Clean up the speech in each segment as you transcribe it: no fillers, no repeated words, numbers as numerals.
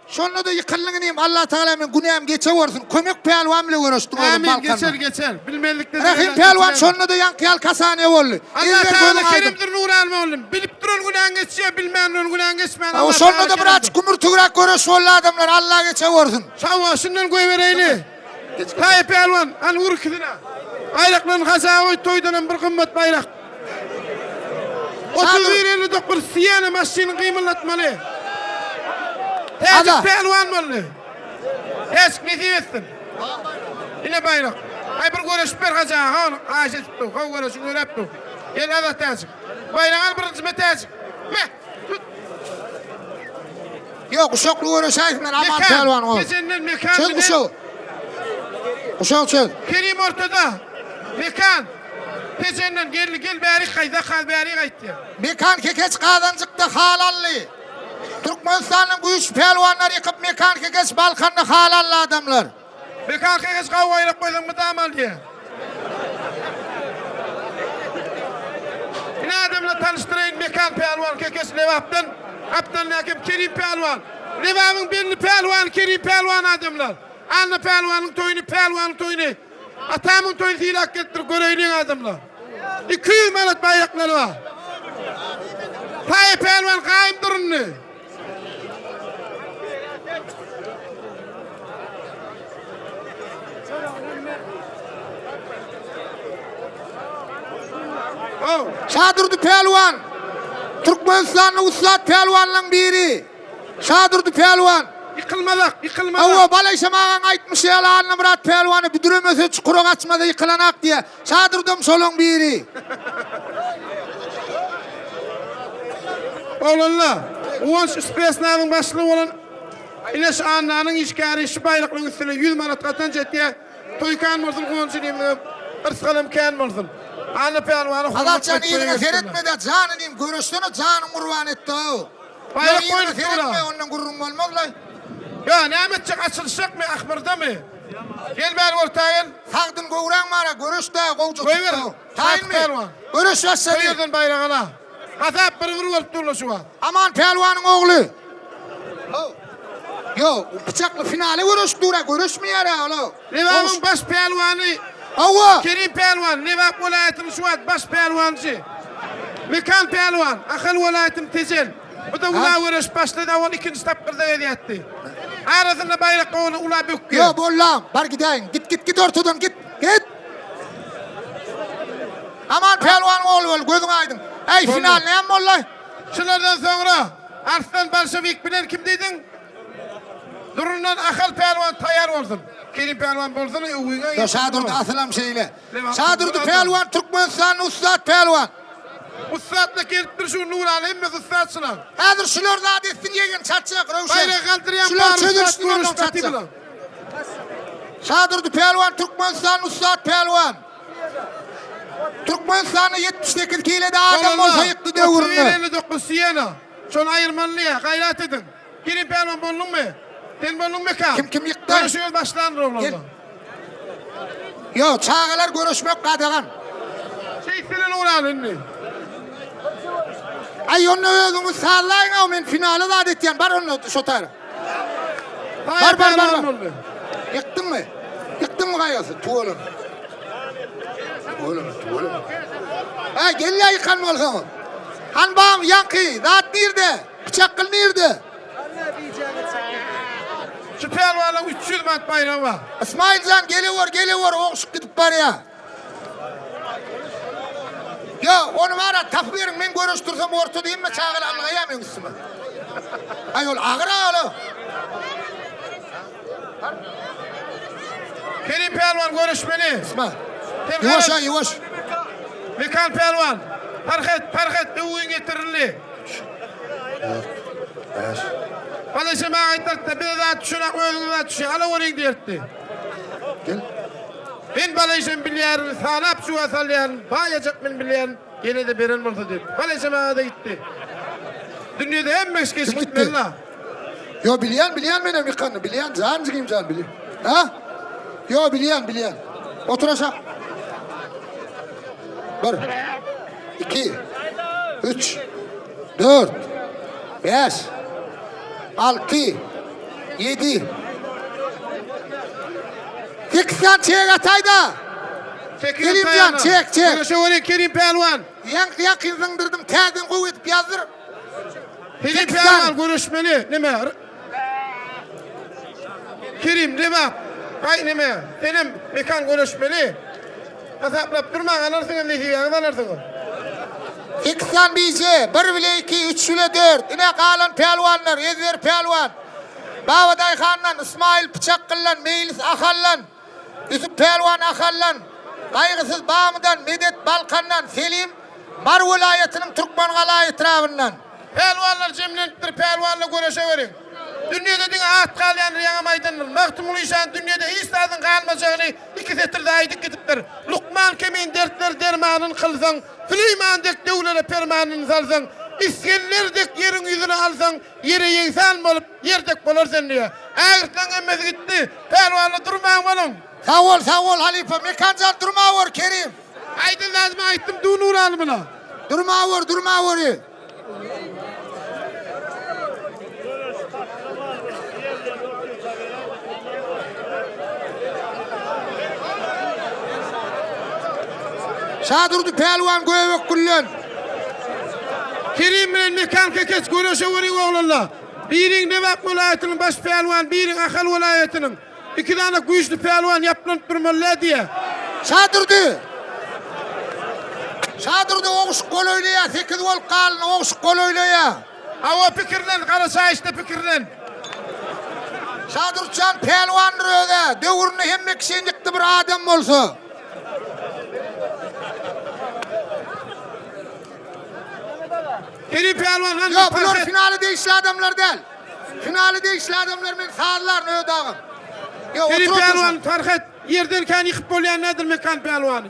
Şonda-da ýykyldyň inim, Allatagala meň günämi geçewersin. Kömek pälwan bile göreşdiň oglum Amin, Balkanda. geçer, geçer. Bilmezlikde Rahym pälwan şonda-da ýaňky ýaly kasaniýa boldy. Ezber Allatagala gözüň aýdyň. kerimdir Nuraly mugallym. Bilip duran günäň geçýär, bilmän duran günäň geçmän Hawa, şonda-da biraz gümürtigräk göreş boldy adamlar, Alla geçewersin. Hawa, şundan goýbereýli. Taýy pälwan, hany ur ikisine. Baýraklaryny hasaba goý, toýdanam bir gymmat baýrak. 31 59 Siena maşyny gymyldatmaly. Täjik pälwan boldy. Täjik nesip etsin. Ine baýrak. Aý bir göreşip ber Hajy aga, ony haýyş edip dur. Gowy göreşiň öräp dur. Gel Azat Täjik. Baýragy al birinji me Täjik. Me. Tut. Ýok, guşakly göreşäýsinler Aman pälwan o. Tejenden Mekan Çöz guşagy. Guşagy çöz. Kerim ortada. Mekan. Tejenden geldi gel bärik gaý zakaz bärik aýtýar. Mekan Kekeç Gazanjykda hal aldy. Türkmenistanyň güýçli pälwanlary ýykyp Mekan Kekeç Balkanda hal aldy adamlar. Mekan Kekeç gawy baýrak goýsaň mydama alýar. Ine adamlar tanyşdyraýyn Mekan pälwan Kekeç Lebapdan gapdalyndaky hem Kerim pälwan. Lebabyň belli pälwany Kerim pälwan adamlar. Anna pälwanyň toýuny pälwanyň toýuny Atamyň toýuny sylap gelipdir göreýliň adamlar. 200 manat baýraklary bar. Taýy pälwan gaýym durundy. Şadurdy pälwan Türkmenistanda ussat pälwanlaryň biri. Şadurdy pälwan. Ýykylmazak, ýykylmazak. Hawa, Balaýşam agaň aýtmyşy ýaly Annamyrat pälwany büdremese çukura gaçmasa ýykylanak diýýär. Şadurdam şolaň biri. Oglanlar, Guwanç spesnazyň başlygy bolan Ineş Annanyň işgäri şu baýraklaryň üstüne 100 manat gazanç etýär. Toý kän bolsun Guwanç inimiziňem, yrsgalam kän bolsun. Anna pälwana hormat Azatjan goýup toýa yzyňa gelipdirler. seretme-de jan inim göreşsene janyň gurban etdi-ow. Baýrak Ýok yzyňa goýup dur-a. seretme ondan gürrüň bolmaz-laý. Ýa näme etjek açylyşjakmy ahmyrdamy? Gel bäri orta gel. Sagdyn göwräň bar-a göreş dagy gowja Goýber. tutdy-ow. Taýynmy? Taýynmy? Göreş başlady. Şu ýerden baýrak ala. Hasap bir-bir bolup durlar şu wagt. Aman pälwanyň ogly. How. Ýok, pyçakly finala göreşip dur-a, göreşmeýär-ä ol-ow. Lebabyň baş pälwany Hawa. Kerim pälwan, Lebap welaýatynyň şu wagt baş pälwançy. Mekan pälwan, Ahal welaýatynyň Tejen. Bu-da ula göreşip başlady, ol ikinji tapgyrda gezýärdi. Arasynda baýrak gowuny ula bökýär. Ýok, bollam, bar gidäýiň. Git, git, git ortadan, git, git. Aman pälwanyň ogly bol, gözüň aýdyň. Äý, final näme boldy? Şulardan soňra Arslan Bolşewik bilen kim diýdiň? Durundan Ahal pälwan taýýar bolsun. Kerim pälwan bolsun, öwgüňe Ýa Şadurdy asylam şeýle. Şadurdy pälwan Türkmenistanda ussat pälwan. Ussatlyk gelipdir şu Nuraly hemmesi ussat şular. Häzir şular zat etsin ýegen çatjak Röwşen. Baýrak galdyrýan Şular bary ussat çözülişsin görüş ondan çatjak. bular. Şadurdy pälwan Türkmenistanda ussat pälwan. Türkmenistanda 78 kilede adam bolsa ýykdy döwründe. 31-59 Siena. Şony aýyrmaly diýýär. Gaýrat ediň. Kerim pälwan bolduňmy? Sen bolduňmyka? Kim kim ýykdy? Göreşiňiz başlandyr oglanlar. Ýok, çagalar göreşmek gadagan. Şeýtseler uraly indi. Aý onda özüňiz sazlaýyň-ow men finala zat etýän bar onda şo taýra. Bar bar bar bar. Ýykdyňmy? Ýykdyňmy gaýasy? Tüweleme. Tüweleme, tüweleme. Aý gel-ä ýykan bolsaňyz. Han baň ýaňky zat nirde? Pyçak gyl nirde? Şu pälwanyň 300 manat baýragy bar. Ysmaýyljan gelewer gelewer ogşuk gidip barýa. Ýo, ony bara tapyberiň, men göreşdirsem ortada hemme çagalar ylgaýa meň üstüme. Aý ol agyr a ol. Kerim pälwan göreşmeli. Ysma. Ýuwaş a ýuwaş. Mekan pälwan. Parh et, parh et, öwgüň getirildi. 4 5 Bala şema aýtdy, bize zat düşenak, özüňiz zat düşýär. Alaweriň diýerdi. Gel. Men balaýşam bilýärin, sanap suwa salýaryn, baýajak men bilýärin, ýene-de beren bolsa diýip. Balaýşam aga-da gitdi. Dünýede hemme iş geçip Kim gitdi? gitmeli-la. Ýo bilýän bilýän menem ýykanyny bilýän jan jigim jan bilýän. Ha? Ýo bilýän bilýän. Otur aşak. Bir, iki, üç, dört, bäş, alty. Ýedi. Sekiz sany çek ataýda. Kerimjan çek çek. Güreşe görä Kerim pälwan. Ýaňky ýakyn zyňdyrdym täzeden gowy edip ýazdyr. Kerim pälwan göreşmeli. Neme? Kerim Lebap. Gaý neme? Senem Mekan göreşmeli. Hasaplap durmaň alarsyňyz nesibäňizi alarsyňyz. Sekiz sany bije, bir bile iki, üç bile dört. Ine galan pälwanlar, Ezber pälwan. Babadaýhandan, Ysmaýyl Pyçakgyldan, Meýlis Ahaldan, Ýusup pälwan Ahaldan, Gaýgysyz Bamydan, Medet Balkandan, Selim Mary welaýatynyň Türkmengala etrabyndan. Pälwanlar jemlenipdir, pälwanlar göreşe beriň. Dünýede diňe at galýandyr ýaňam aýdandyr. Magtymguly şan dünýede hiç zadyň galmajagyny iki setirde aýdyp gidipdir. Lukman kimin dertler dermanyn kylsaň, Süleýman dek döwlere permanyny salsaň, Isgender dek ýeriň ýüzüni alsaň, Ýere ýegsan bolup, ýer dek bolar sen diýýär. Ägirtleň hemmesi gitdi. Pälwanlar durmaň boluň. Sag bol, sag bol halypa. Mekanjan durmawor Kerim. Aýdan zadymy aýtdym du Nuraly muna. Durmawor, durmawory. Şadurdy pälwan göbek güllen. Kerim bilen Mekan Kekeç göreşe görüň oglanlar. Biriň Lebap welaýatynyň baş pälwany, biriň Ahal welaýatynyň. Iki dana güýçli pälwan ýaplanyp durmaly diýýä. Şadurdy! Şadurdy ogşuk gol oýnaýar, sekiz bolup galyn, ogşuk gol oýnaýar. Hawa pikirlen, Garaçaýyşda pikirlen. Şadurtjan pälwandyr öz-ä, döwründe hemme kişini ýykdy bir adam bolsa. Kerim pälwan han Ýok, bular finala degişli adamlar däl. Finala degişli adamlar men sazlaryn öz agam. Ýok, Kerim pälwan parh et. Ýerden kän ýykyp bolýan nädir Mekan pälwany.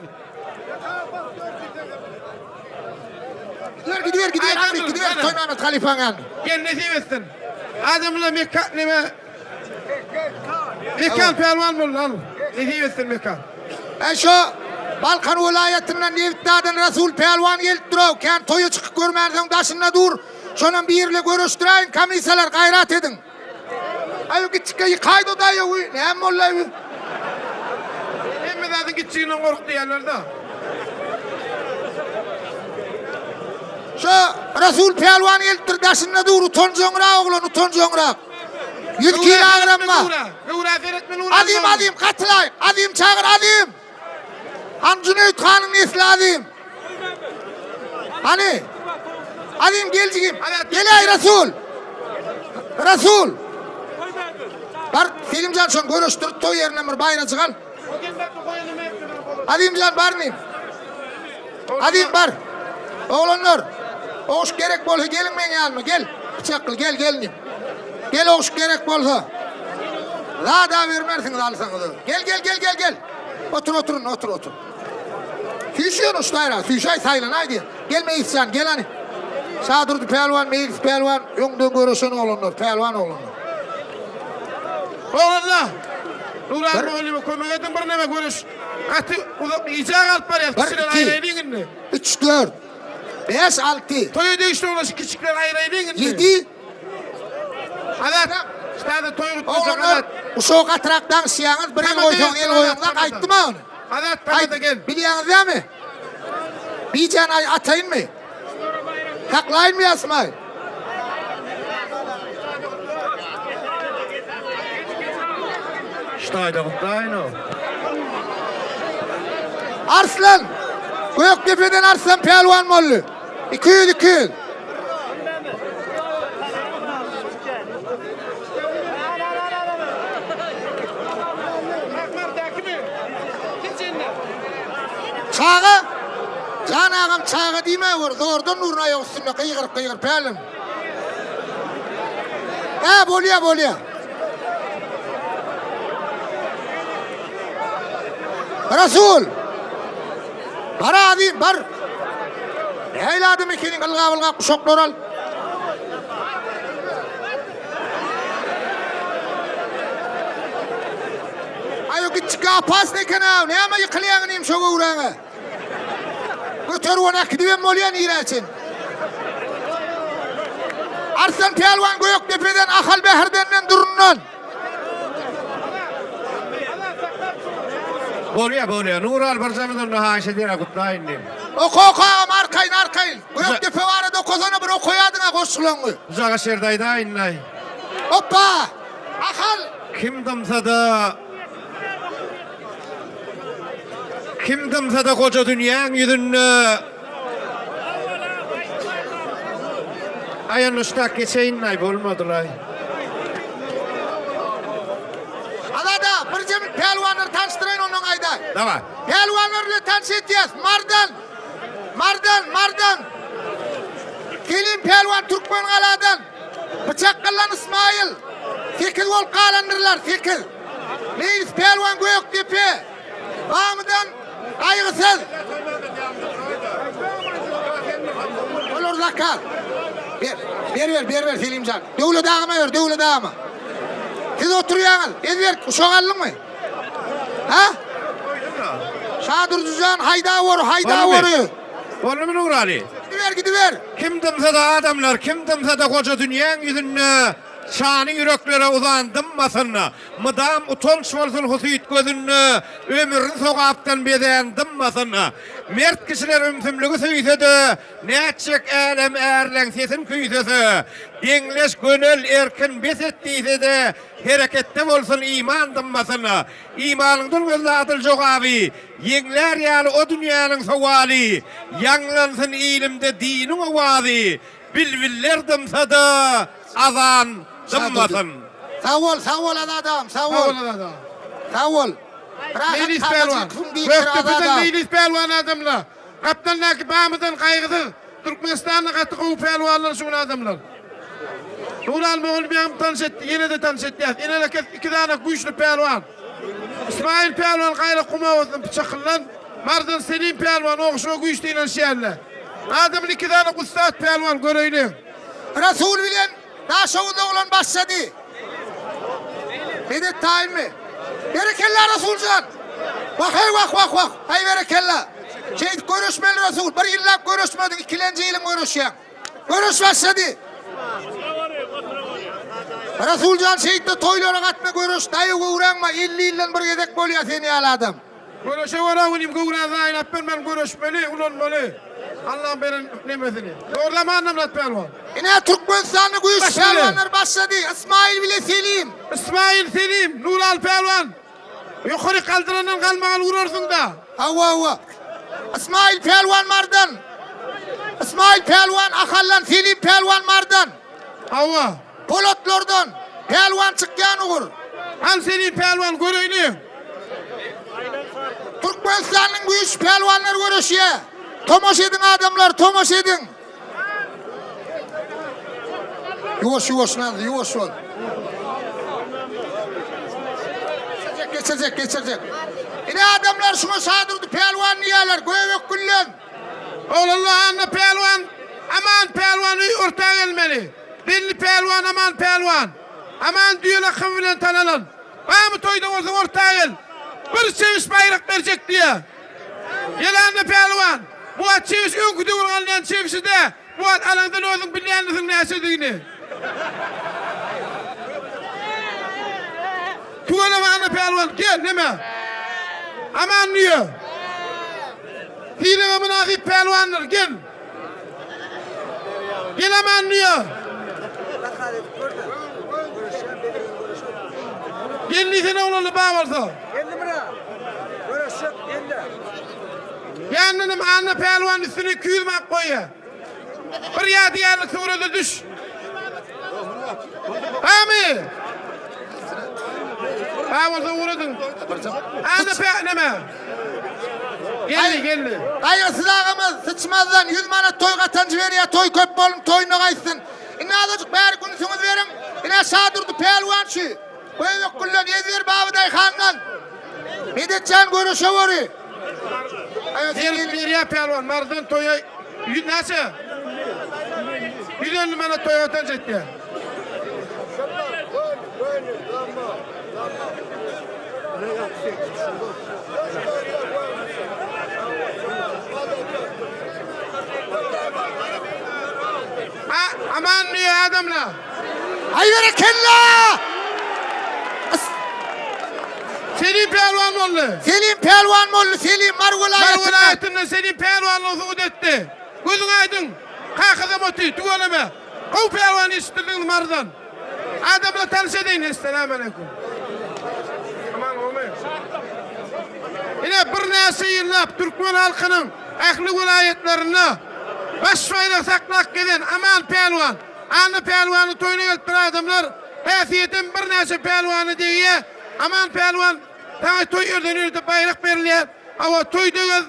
Gidiber, gidiber, gidiber, aňryk gidiber, Toýmämmet halypaň ýanyna. Gel nesip etsin. Adamlar Mekan neme Mekan pälwan boldy al. Nesip etsin Mekan. Äý şo Balkan welaýatyndan Nebitdadan Rasul pälwan gelip dur-ow, kän toýa çykyp görmänsoň daşynda dur. Şonam biri bile göreşdiräýiň, komissiýalar gaýrat ediň. Aý gitjikge ýykaýdy daýawy, näme boldy-aý bu? Hemme zadyň gitjiginden gork diýýärler-de. Şo Rasul pälwan gelipdir, daşynda dur, utanjaňrak oglan, utanjaňrak. 100 kilogram bar. Göwrä seretme Nurali. Azim, Azim, gatylaý. Azim çagyr, Azim. Han Jüneýit hanyň nesli Azim. Hany? Azim gel jigim. Geläý Rasul. Rasul. Bar Selimjan şony göreşdirip toý ýerinden bir baýrajyk al. Azimjan bar nim. Azim bar. Oglanlar. Ogşuk gerek bolsa geliň meň ýanyma gel. Pyçakly gel gel nim. Gel ogşuk gerek bolsa. Zada bermersiňiz alsaňyz. Gel gel gel gel gel. Otur otur otur otur. Süýşýän uçdaýra, süýşäý saýlanaý diýen. Gel Meýlisjan, gel hany. Şadurdy pälwan, Meýlis pälwan, öňden göreşen oglanlar, pälwan oglanlar. Oglanlar, Nurany mugallyma kömek ediň birneme göreş gaty uzak gijä galyp barýas, kiçileri aýraýlyň indi. Üç, dört, bäş, alty. Toýa degişli bolan şu kiçikleri aýraýlyň indi. Ýedi. Azat, ştada toý gutlajak Oglanlar, Azat. uşagy gatyrak daňyşýaňyz, bir el goýsaňyz, el goýaňyzak, aýtdym-a ony. Azat, tamada gel. Bilýäňiz dämi? Bijäni aý ataýynmy? Saklaýynmy ýa Ismail? Ştaýda gutlaýyn-ow. Arslan! Gökdepeden Arslan pälwan boldy. 200 200. Çaga, jan agam çaga diýmäwer, zordan durun aýak üstünde gygyryp gygyryp hälem. Hä, bolýa, bolýa. Rasul! Bar azim, bar. Nähili adam ekeniň, ylgap-ylgap guşaklar al. Aý o gitjikge opasny eken-aw, näme ýykylýaň inim şo göwräňe? Göterip ony äkidibem bolýa nirä çen. Arslan pälwan Gökdepeden, Ahal Bäherdenden, Durundan. Bolýa, bolýa. Nural birjemiz onda haýyş edýän gutlaýyn diýip. Oka oka agam arkaýyn arkaýyn. Gökdepe barada okasana bir okaýadyňa goşgulaňy. Uzaga şerde aýdaýynlaý. Hoppa! Ahal! Kim dymsada Kim dymsada goja dünýäň ýüzünde Aý onda şutak geçeýinlaý bolmadylaý. Azada birje pälwanlary tanyşdyraýyn ondan aýdaý. Daway. Pälwanlar bilen tanyş etýäs. Mardan. Mardan, Mardan. Selim pälwan Türkmengaladan. Pyçakgyllan Ysmaýyl. Sekiz bolup galandyrlar, sekiz. Meýlis pälwan Gökdepe. Bamydan Gaýgysyz. Olar zakaz. Ber, ber, ber, ber, ber Selimjan. Döwlet agama ber, Döwlet agama. Siz oturýaňyz. Ezber, uşak aldyňmy? Ha? Şadurdyjan haýda bor, haýda bory. Boldumy Nuraly? Gidiber, gidiber. Kim dymsa-da adamlar, kim dymsa-da goja dünýäň ýüzünde Şany ýüreklere uzan dymmasyn. Mydam utanç bolsun husyt gözünde, Ömrüni sogapdan bezän dymmasyn. Mert kişiler ümsümligi söýse-de, Nätjek älem ärleň sesin küýsese. Deňleş, gönel, erkin, bes et diýse-de, Hereketde bolsun iman dymmasyn. Imanyňdan gözle adyl jogaby, Ýeňlär ýaly o dünýäniň sowaly. Ýaňlansyn ilimde diniň owazy, Bilbiller dymsa-da, azan dymmasyn. Sag bol, sag bol Azat agam, sag bol. Sag bol Azat agam. Sag bol. Rahat Meýlis pälwan. Tagajykowyň diýipdir Azat Gökdepeden agam. Meýlis pälwan adamlar. Gapdaldaky Bamydan Gaýgysyz. Türkmenistanda gaty gowy pälwanlar şu gün adamlar. Nural mugallym tanyş etdi, ýene-de tanyş etýäs. Enelekes iki dana güýçli pälwan. Ismail pälwan Gaýra Kumawasynyň pyçakyndan, Mardan Selim pälwan ogşuga güýç synanyşýarlar. Adamyny iki dana ussat pälwan göreýliň. Rasul bilen Daşoguz oglan başlady. Medet taýynmy? Berekella Rasuljan! Wah heý wah wah wah! Haý berekella! Şeýdip göreşmeli Rasul. Bir ýyllap göreşmediň, ikilenji ýylyň göreşýäň. Göreş başlady. Rasuljan şeýtme toýlara gatna göreş daýaw göwräňme 50 ýyldan bir gezek bolýa sen ýaly adam. Göreşe görä welin göwrä zaýalap bermän göreşmeli, ulanmaly. Allaň beren nemesini. Dogry Annamyrat pälwan. Ine Türkmenistanda güýçli Başlady. pälwanlar başlady. Ysmaýyl bile Selim. Ysmaýyl Selim, Nural pälwan. Ýokary galdyrandan galmagal urarsyň-da. Hawa hawa. Ysmaýyl pälwan Mardan. Ysmaýyl pälwan Ahaldan, Selim pälwan Mardan. Hawa. Polatlardan pälwan çykýan ugur. Al Selim pälwan göreýli. Türkmenistanyň güýçli pälwanlary göreşýär. Tomaşa ediň adamlar, tomaşa ediň. Ýuwaş ýuwaş Nazly, ýuwaş bol. Geçirjek, geçirjek, geçirjek. Ine adamlar şuňa Şadurdy pälwan diýýärler, göbek güllen. Oglanlar Anna pälwan, Aman pälwan öý orta gelmeli. Belli pälwan Aman pälwan. Aman düýe lakamy bilen tanalan. Barmy toýda bolsa orta gel. Bir çewiş baýrak berjek diýýär. Gel Anna pälwan. Bu wagt çewiş öňki döwür alynýan çewişi-dä. Bu wagt alaňdan özüň bilýändirsiň näçedigini. Tüweleme Anna pälwan, gel neme. Aman düýe. Sylaga mynasyp pälwandyr, gel. Gel Aman düýe. Gel diýsene oglanlar bar bolsa. Göreşjek geldi. Ýanynam Anna pälwan üstüne 200 manat goýýar. Bir ýadygärlik surata düş. Hamy? Bar bolsa ugradyň. Anna pä neme? Geldi, geldi. Gaýgysyz agamyz syçmazdan 100 manat toý gatanjy berýär, toý köp bolun, toýuna gaýtsyn. Indi azajyk bäri günüsiňizi beriň. Ine Şadurdy pälwan şu. Göbek gülden Ezber Babadaýhandan. Medetjan göreşe bory. Berip berýär pälwan Marydan toýa ýüz näçe? 150 manat toýa gatanç etýär. A, aman diýýär adamlar. Aý berekella! Selim Pälwan boldy. Selim Pälwan boldy. Selim Mary Mary welaýatyndan. welaýatyndan Selim Pälwanlygy subut etdi. Gözüň aýdyň. Kakasam otyr. Tüweleme. Gowy pälwan ýetişdirdiňiz Marydan. Adamlar tanyş edeýin. Essalamu aleýkum. Aman gowmy? Ine birnäçe ýyllap türkmen halkynyň ähli welaýatlarynda baş baýrak saklap gezen Aman pälwan, Anna pälwanyň toýuna gelip duran adamlar häsiýetem birnäçe pälwana degýär. Aman pälwan saňa toý ýerden ýörite baýrak berilýär. Hawa toý degez.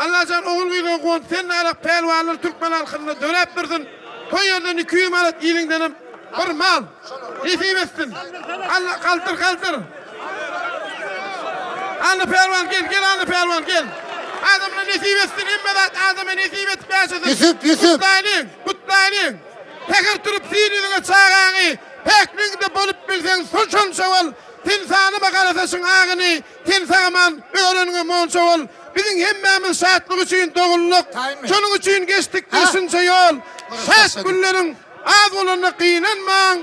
Allajan ogul gyzyňa guwant sen narak pälwanlar türkmen halkynda döräp dursun. Toý ýerden 200 manat iliňdenem bir mal. Nesip etsin. Alla galdyr galdyr. Anna pälwan gel gel Anna pälwan gel. Adamlar nesip etsin hemme zat adama nesip etip ýaşasyn. Ýusup Ýusup. Gutlaýlyň gutlaýlyň. Säher turup sil ýüzüňe çagaňy, Päkligiňde bolup bilseň şonça bol. Sen sanyma garasaşyň agyny, Sen sagaman öreniňe monça bol. Biziň hemmämiz şatlyk üçin doguldyk, Şonuň üçin geçdik-de şunça ýol. Şat günleriň az bolanyna gynanmaň,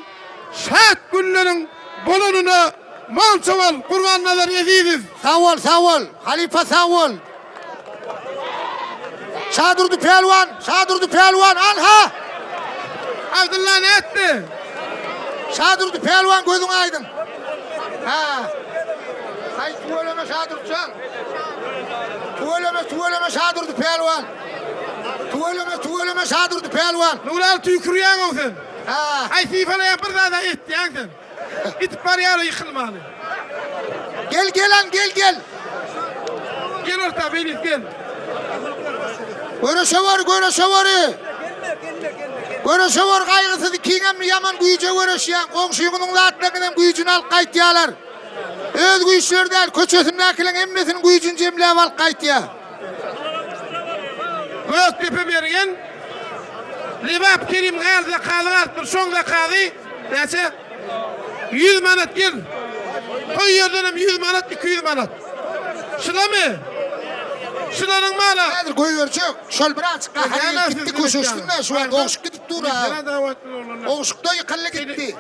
Şat günleriň bolanyna monça bol. Gurbannazar Ezizow. Sag bol, sag bol, halypa sag bol. Şadurdy pälwan, Şadurdy pälwan, anha! Abdylla nätdi? Şadurdy pälwan gözüň aýdyň. Ha. Aý tüweleme Şadurtjan. Tüweleme, tüweleme Şadurdy pälwan. Tüweleme, tüweleme Şadurdy pälwan. Nuraly tüýkürýäň-ow sen. Ha. Aý sypalaýaň bir zada etýäň sen. Gidip barýar ýykylmany. Gel gel an gel gel. Gel orta Belis gel. Göreşe bar göreşe bar. Göreşe bar gaýgysyz ikiňem ýaman güýje göreşýäň. Goňşyňyzyň zatlarynyň hem güýjüni alyp gaýtýarlar. Öz güýçleri däl, köçesindäkileriň hemmesiniň güýjüni jemläp alyp gaýtýar. Gökdepe Mergen Lebap Kerim Gaz zakazy galypdyr. Şoň zakazy Näçe? 100 manat gel. Toý ýerdenem 100 manat, 200 manat. Şulamy? Şulanyň mala. Häzir goýberjek. Şol birazjyk gahary gitdi köşeşsin-de şu wagt ogşuk gidip dur ha. Ogşukda ýykyldy gitdi.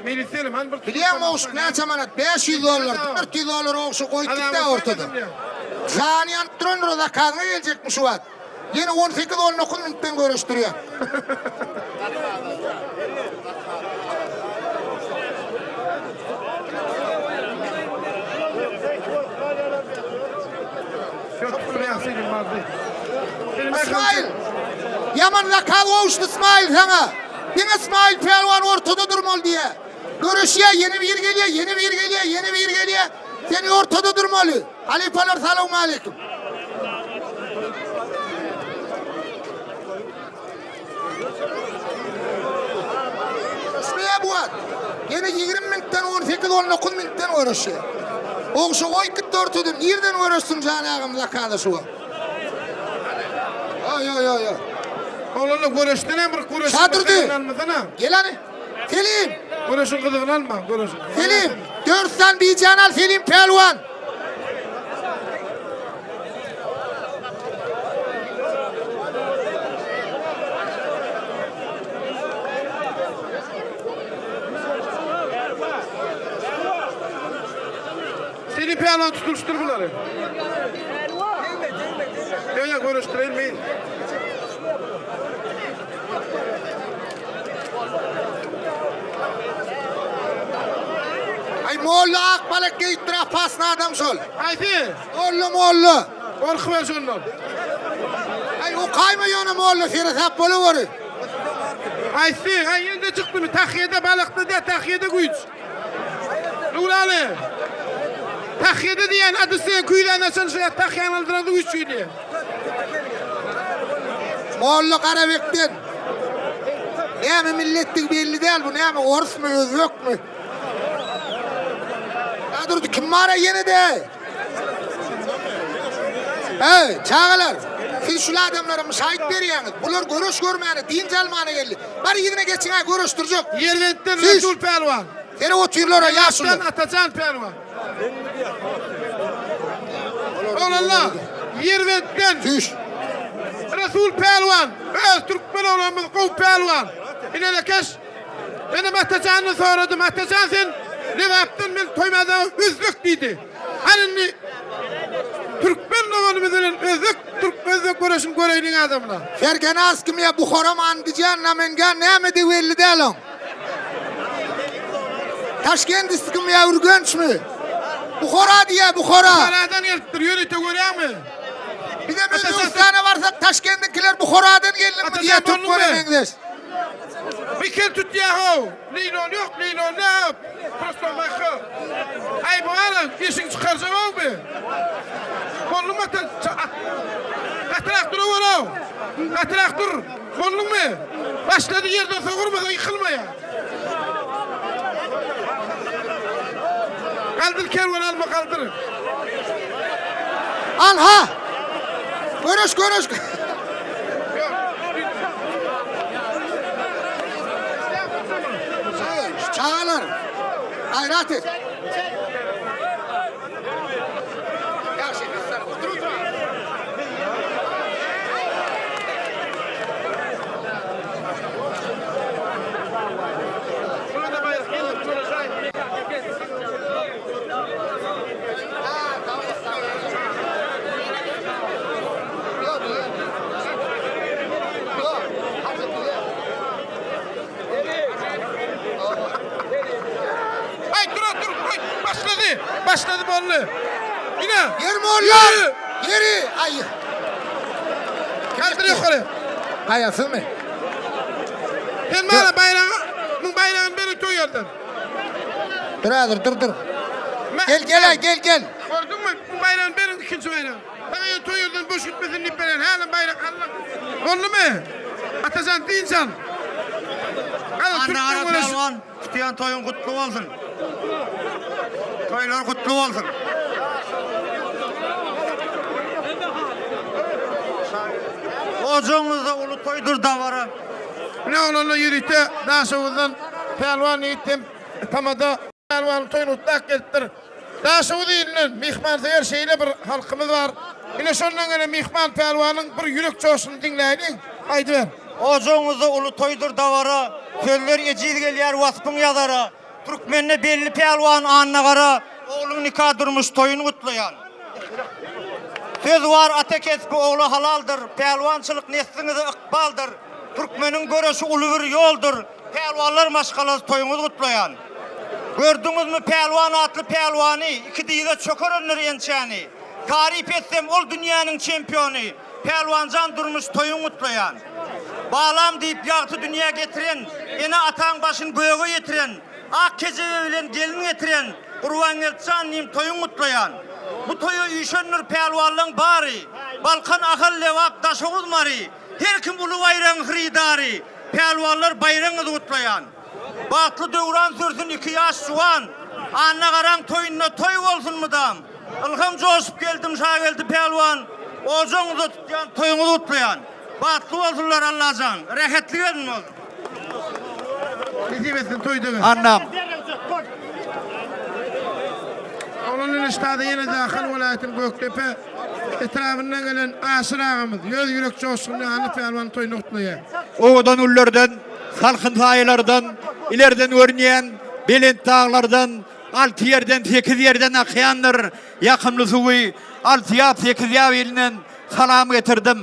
Bilýäňmi ogşuk näçe manat? 500 dollar, 400 dollar ogşuk goýup gitdi ortada. Jany ýanyp durandyr o zakazyňa geljekmi şu wagt? Ýene on sekiz, on dokuz minutdan göreşdirýär. Ismail! Ýaman zakaz gowuşdy Ismail saňa. Diňe Ismail pälwan ortada durmaly diýýär. Göreşýär, ýene biri gelýär, ýene biri gelýär, ýene biri gelýär. Sen ortada durmaly. Halypalar salowmaleýkim. Isleýär bu wagt. Ýene 20 minutdan 18 19 minutdan göreşýär. Ogşa goýup gitdi ortada. Nirden göreşsin jan agam zakada şu wagt. Oý oý oý. Oglanlar göreşden hem bir göreş. Şadurdy. Gel hany. Selim! Göreşiň gyzygyny alma, göreşiň. Selim! Dört san bijäni al, Selim pälwan! Selim pälwan tutuşdyr bulary. Ýa-ýa göreşdireýin. Aý molla ak balak geýip dur opasny adam şol. Haýsy? Molla molla. Gorkuber şondan. Aý okaýma ýöne molla seresap bolaweri. Haýsy? Aý ýene çykdymy? Tahýada balakda dä tahýada güýç. Nuraly. Tahýada diýen ady sen küýzäni açan şo tahýany aldyran güýç diýýär. Molla Garabekden. Näme milletdigi belli däl bu näme orsmy özbekmi? Durdy kim bar ýene de? Hey çagalar siz şul adamlara müşahit berýäňiz. Bular göreş görmäne, dynç almana geldi. Bar ýerine geçiň-ä göreşdirjek. Ýerbentden Resul pälwan. Seni otyrlar-a ýaşuly. Atajan pälwan. Oglanlar, Ýerbentden. Süýş. Resul pälwan, öz türkmen oglanymyz gowy pälwan. Inelekeş. Menem Atajandan soradym, Atajan sen Lebapdan men toýmada özbek diýdi. Hany indi türkmen doganymyz bilen özbek türk özbek göreşini göreýliň adamlar. Ferganas kim ýa Buhara my Andijan Namengan nämedigi belli däl oň. Taşkent kim ýa Ürgençmi? Buhara diýýä Buhara. Buharadan gelipdir ýörite görýäňmi? Bizem Özbegistana barsak Taşkendikiler Buharadan geldiňmi diýýä türkmene meňzeş. Mikel tutýa how. Leýlon ýok, leýlon näp? Prosto maýka. Aý bu ara işiň çykarjak how bi. Bolduňmy ata? Gatyrak duraweraw. Gatyrak dur. Bolduňmy? Başlady ýerden sogurmasaň ýykylmaýar. Galdyr kerwen alma galdyr. Anha! Göreş göreş. Çagalar, gaýrat et. Ýagşy, otur, otur. Aý dur dur aý başlady. Başlady boldy. Ine. Ýeri bolýar. Ýeri. Aý. Kaldyr ýokary. Gaýasyzmy? Sen bana baýragy, muň baýragyny ber toý ýerden. Dur häzir, dur dur. Gel gel aý, gel gel. Gördüňmi? Muň baýragyny beriň ikinji baýragyny. Saňa ýöne toý ýerden boş gitmesin diýip beren. Hälem baýrak aldyň. Boldumy? Atajan dynç al. Galan Annagara türkmen göreşi. pälwan, tutýan toýuň gutly bolsun. Toýlar gutly bolsun. Ojagyňyzda uly toýdur dabara. Ine oglanlar ýörite Daşoguzdan Pälwan ýigit hem tamada Pälwanyň toýuny gutlap gelipdir. Daşoguz ilinden myhmansöýer şeýle bir halkymyz bar. Ine şondan gelen myhman Pälwanyň bir ýürek joşuny diňläýliň. Aýdyber. Ojagyňyzda uly toýdur dabara, Sözler ejiz gelýär waspyň ýazara. Türkmende belli pälwan Annagara, Ogluň nika durmuş toýun gutlaýan. Söz bar ata kesbi ogla halaldyr, Pälwançylyk nesliňize ykbaldyr. Türkmeniň göreşi uly bir ýoldur, Pälwanlar maşgalasy toýuňyzy gutlaýan. Gördüňizmi Pälwan atly pälwany, Iki dyza çökerendir ençäni. Taryp etsem ol dünýäniň çempiony, Pälwanjan durmuş toýuň gutlaýan. Balam diýip ýagty dünýä getiren, Ene-ataň başyn göge ýetiren, Ak kejebe bilen gelin getiren, Gurbangeldijan diýim toýuň gutlaýan. Bu toýa üýşendir pälwanlaň bary, Balkan, Ahal, Lebap, Daşoguz, Mary, Her kim uly baýragyň hyrydary, Pälwanlar baýragyňyzy gutlaýan. Bagtly döwran sürsün iki ýaş juwan, Anna garaň toýunda toý bolsun mydam. Ylham joşup geldim Şageldi pälwan, Ojagyňyzda tutýan toýuňyzy gutlaýan. Bagtly bolsunlar Allajan, rähetli gelin bolsun. Nesip etsin toýda gel. Annam. Oglan Ünüşdada ýene-de Ahal welaýatynyň Gökdepe etrabyndan gelen Aşyr agamyz öz ýürek joşgunyny Anna pälwanyň toýunda gutlaýar. Owadan güllerden, salkyn saýalardan, ilerden görünýän belent daglardan, alty ýerden, sekiz ýerden akýandyr ýakymly suwy, alty ýap, sekiz ýap ilinden salam getirdim.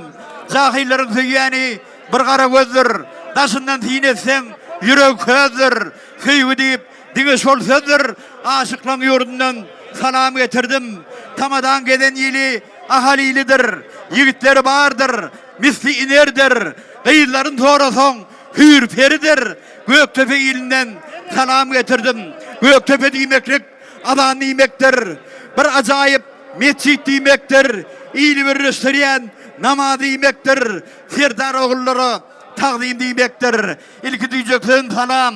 Jahyllaryň söýýäni bir gara gözdür, daşyndan syn etseň, ýüregi közdür. Söýgi diýip, Diňe şol sözdür, aşyklaň ýurdundan salam getirdim. Tamadan gezen ili Ahal ilidir, ýigitleri bardyr, misli inerdir. Gyzlaryn sorasaň, hüýr-peridir. Gökdepe ilinden salam getirdim. Gökdepe diýmeklik azan diýmekdir. Bir ajaýyp metjit diýmekdir. Ili birleşdirýän namaz diýmekdir. Serdar ogullara tagzym diýmekdir. Ilki diýjek sözüm salam.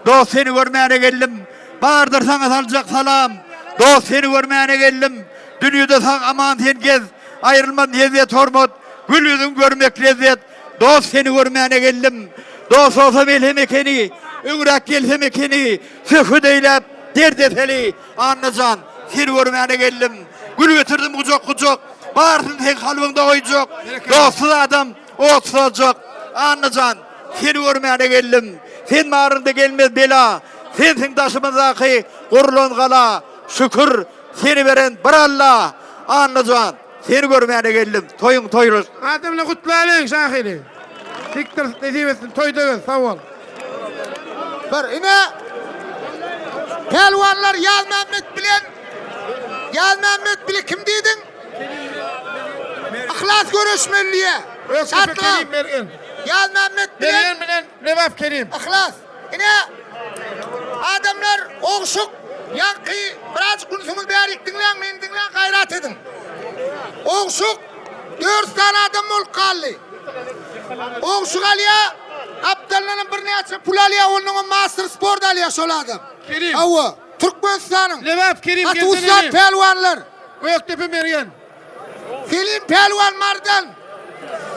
Dost seni görmäne geldim. Bardyr saňa saljak salam. Dost seni görmäne geldim. Dünýede sag aman sen gez. Aýrylmaz lezzet hormat. Gül ýüzüň görmek lezzet. Dost seni görmäne geldim. Dost olsa melhem ekeni. Öňräk gelsem ekeni. Söhbet eýläp dert eseli. Annajan seni görmäne geldim. Gül getirdim gujak gujak. Barsyn seň kalbyňda goýjak. Dostsuz adam Ot saljak, Annajan, seni görmäne geldim. Sen baryňda gelmez bela, Sensiň daşymyzdaky gurlan gala. Şükür, Seni beren bir Alla. Annajan, seni görmäne geldim. Toýuň toýly. Adamlar gutlalyň şahyry. Dikdir nesip etsin toýda gel sag bol. Bir ine Pälwanlar Ýazmämmet bilen Ýazmämmet bile kim diýdiň? Yhlas göreşmeli diýe. Ökdepe Kerim Mergen. Ýazmämmet bilen Mergen bilen Lebap Kerim. Yhlas. Ine adamlar ogşuk ýaňky birazjyk ünsüňizi bärik diňläň meni diňläň gaýrat ediň. Ogşuk dört sany adam bolup galdy. Ogşuk alýa gapdalyndanam birnäçe pul alýa onnoňam master sport alýa şol adam. Kerim. Hawa Türkmenistanyň Lebap Kerim gaty gelsin ussat inim. pälwanlar. Gökdepe Mergen. Selim pälwan Marydan,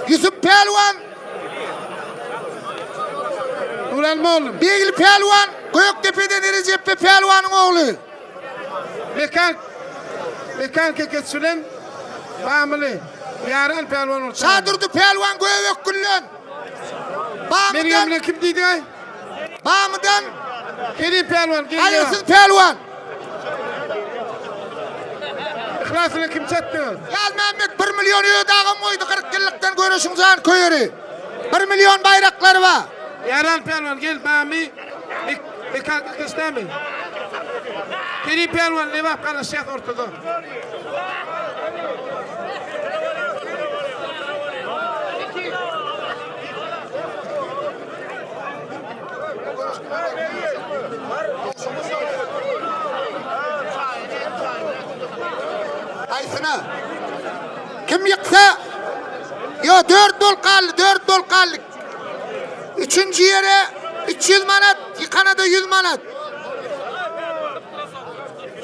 Ýusup pälwan Nurhan mollum. Begli pälwan Gökdepeden Erejepbe pälwanyň ogly. Mekan Mekan Kekeç bilen Bamyly Ýaran pälwan orta. Şadurdy pälwan Göbekgülden. Mergen Bamydan bilen kim diýdiň? Bamydan Kerim pälwan gelýär. Gaýgysyz pälwan. Yhlas bilen kim çatdy? Ýazmämmet bir million öde agam goýdy 40 ýyllykdan göreşiň jan köýeri. Bir million baýraklary bar. Ýaran pälwan gel Bamy Mekan Kekeçdämi? Kerim pälwan Lebap garaşýas ortada. Haýsyna? Kim ýyksa? Ýo, dört bolup galdy, dört bolup galdy. Üçünji ýere 300 manat, ýykana-da 100 manat.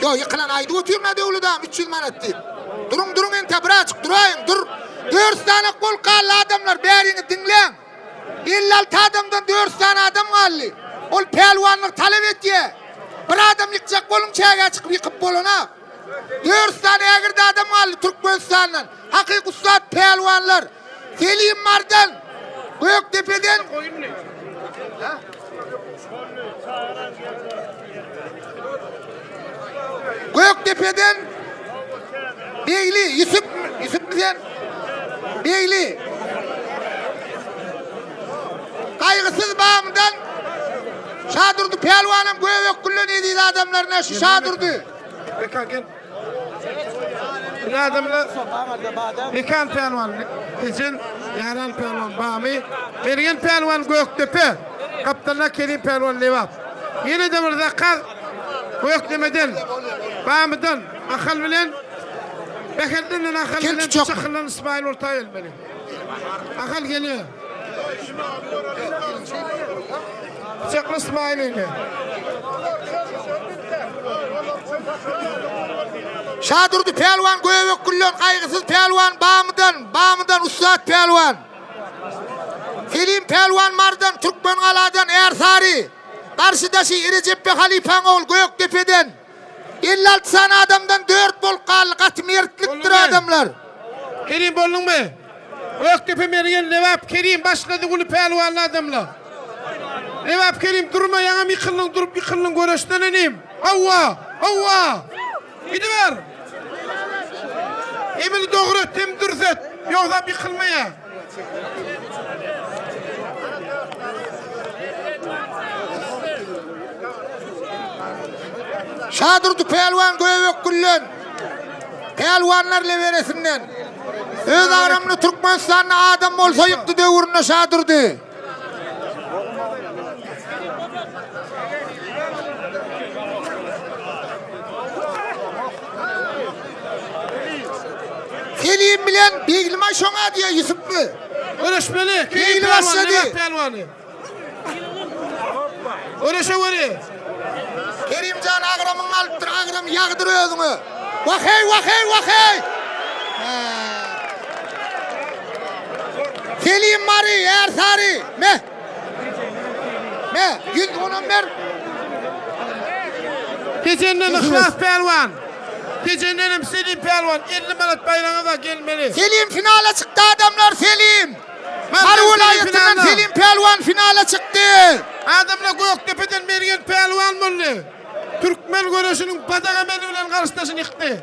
Ýo, ýykylan aýdyp otyryn-a Döwlet agam 300 manat diýip. Duruň, duruň ente birazjyk duraýyň, dur. Dört sany bolup galdy adamlar, bäriňi diňläň. 56 adamdan 4 sany adam galdy. Ol pälwanlyk talap etýär. Bir adam ýykjak boluň çägä çykyp ýykyp bolana. 4 sany ägirt adam galdy Türkmenistandan. Hakyky ussat pälwanlar. Selim Mardan, Gökdepeden. Gökdepeden Begli, Ýusup, Ýusupmy sen? Begli. Gaýgysyz Bamydan Şadurdy pälwanam Göbekgülden eziz adamlaryna şu Şadurdy. Mekan gel. Bir adamlar Mekan pälwan Tejen, Ýaran pälwan Bamy, Mergen pälwan Gökdepe, gapdalda Kerim pälwan Lebap. Ýene-de bir zakaz Gökdemeden, Bamydan Ahal bilen Bäherdenden Ahal Kel bilen tutjak. Çakyldan Ismail orta gelmeli. Ahal gelýär. Çakly Ismail indi. Şadurdy pälwan Göbekgülden, Gaýgysyz pälwan Bamydan, Bamydan ussat pälwan. Selim pälwan Marydan, Türkmengaladan Ärsary. Garşydaşy Erejepbe halypaň ogly Gökdepeden. 56 sany adamdan 4 bolup galdy. Gaty mertlikdir Boldumy? adamlar. Kerim bolduňmy? Gökdepe Mergen Lebap Kerim başlady uly pälwanly adamlar. Lebap Kerim durma ýaňam ýykyldyň durup ýykyldyň göreşden inim. Hawa, hawa. Gidiber. Emini dogry et, hem dürs et. Ýogsam ýykylmaýar. Şadurdy pälwan Göbekgülden. Pälwanlar leberesinden. Öz agramyny Türkmenistanda adam bolsa ýykdy döwründe Şadurdy. Selim bilen Beglimay şoňa diýýär Ýusupmy? Göreşmeli. Begli Kerim pälwan, başlady. Lebap pälwany. Göreşe göre. Kerimjan agramyňy alypdyr, agram ýagdyr özüňe. Wah-heý, wah-heý, wah-heý! Selim Mary, Ärsary, me. Me, 110 ber. Tejenden Yhlas pälwan. Tejenden hem Selim pälwan 50 manat baýraga da gelmeli. Selim finala çykdy adamlar, Selim. Mary welaýatyndan Selim pälwan finala çykdy. Adamlar Gökdepeden Mergen pälwan boldy. Türkmen göreşiniň badak emeli bilen garşydaşyny ýykdy.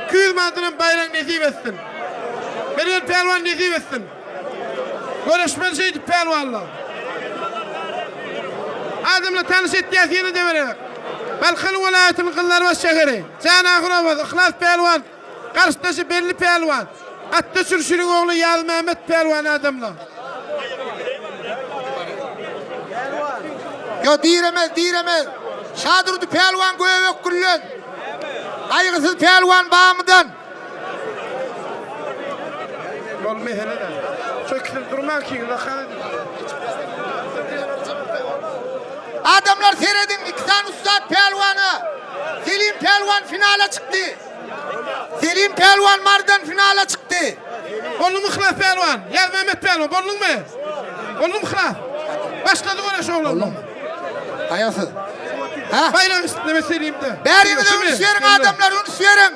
200 manatdan hem baýrak nesip etsin. Mergen pälwan nesip etsin. Göreşmeli şeýdip pälwanlar. Adamlar tanyş etýäs ýene-de bir gezek. Balkan welaýatynyň Gyzlarbaş şäheri. Janahyr obasy Yhlas pälwan garşydaşy belli pälwan. Atda Çürşüriň ogly Ýazmämmet pälwan adamlar. Ýo diremez diremez. Şadurdy pälwan göbek güllen. Gaýgysyz pälwan Bamydan. Bol mesele de. Şu ikisini durman ki zakaz edin. Adamlar serediň iki sany ussat pälwana. Selim pälwan finala çykdy. Selim pälwan Marydan finala çykdy. Bolduňmy Yhlas pälwan? Ýazmämmet pälwan bolduňmy? Bolduňmy Yhlas? Başlady göreş oglanlar. Gaýgysyz. Ha? Baýrak üstünde Selimde. Bäriňize üns beriň adamlar üns beriň.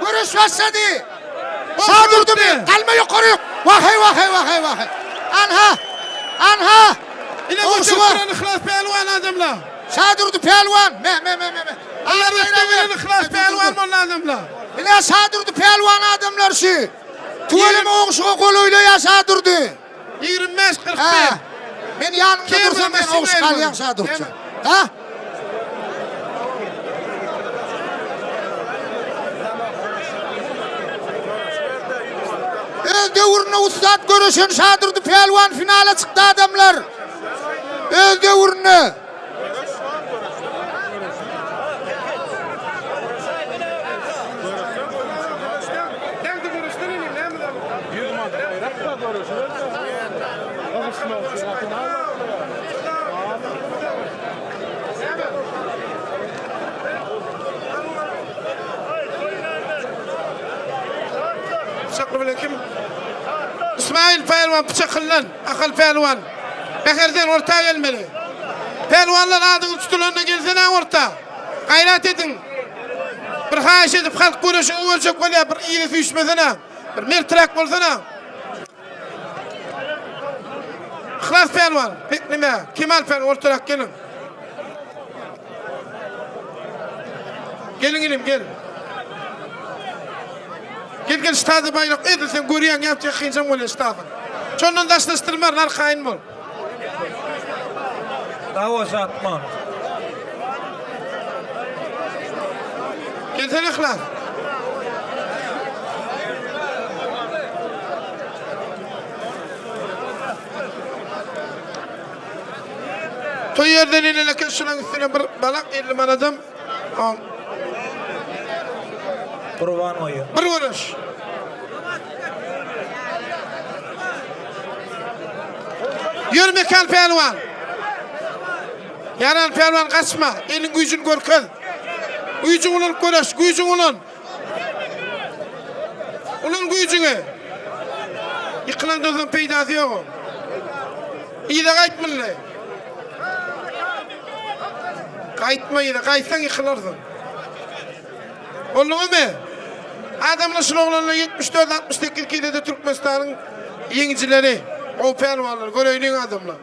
Göreş başlady. Sağ durdumy? Galma ýokary. Waheý waheý waheý waheý. Anha. Anha. Ine göterip duran Yhlas pälwan adamlar. Şadurdy pälwan. Me me me me. Allah röhmet beren Yhlas pälwan boldy adamlar. Ine Şadurdy pälwan adamlar şu. Tüweleme oňşuga golaýlaýar Şadurdy. 25 41. Men ýanyňda dursam men ogşuk alýan Şadurdy. Ha? Öz döwründe ussat göreşen Şadurdy pälwan finala çykdy adamlar. Öz döwründe. Pyçakly bilen kim? İsmail pälwan pyçakyndan, Akal pälwan. Bäherden orta gelmeli. Pälwanlar adyňyz tutulanda gelsene orta. Gaýrat ediň. Bir haýyş edip halk göreşiňi görjek bolýar, bir yza süýşmesene. Bir merträk bolsana. Yhlas pälwan, bekleme. Kemal pälwan ortarak geliň. Geliň inim, gel. Gel gel ştazy baýrak edil sen görýäň ýapjak kynjam bolýar ştazyň. Şondan daşlaşdyrmaryn arkaýyn bol. Dawa satma. Gelsene Yhlas. Toý ýerden inen eken şunuň üstüne bir balak 50 manadam. Gurban goýuň. Bir görüş. Ýör Mekan pälwan. Ýaran pälwan gaçma. Eliň güýjüni görkez. Güýjüň ulanyp göreş, güýjüň ulan. Ulan güýjüňi. Ýykylandan soň peýdasy ýok. Yza gaýtmaly. Gaýtma yza, gaýtsaň ýykylarsyň. Bolduňyzmy? Adamlar şul oglanlar 74 68 kilede Türkmenistanyň ýeňijileri, gowy pälwanlar, göreýliň adamlar.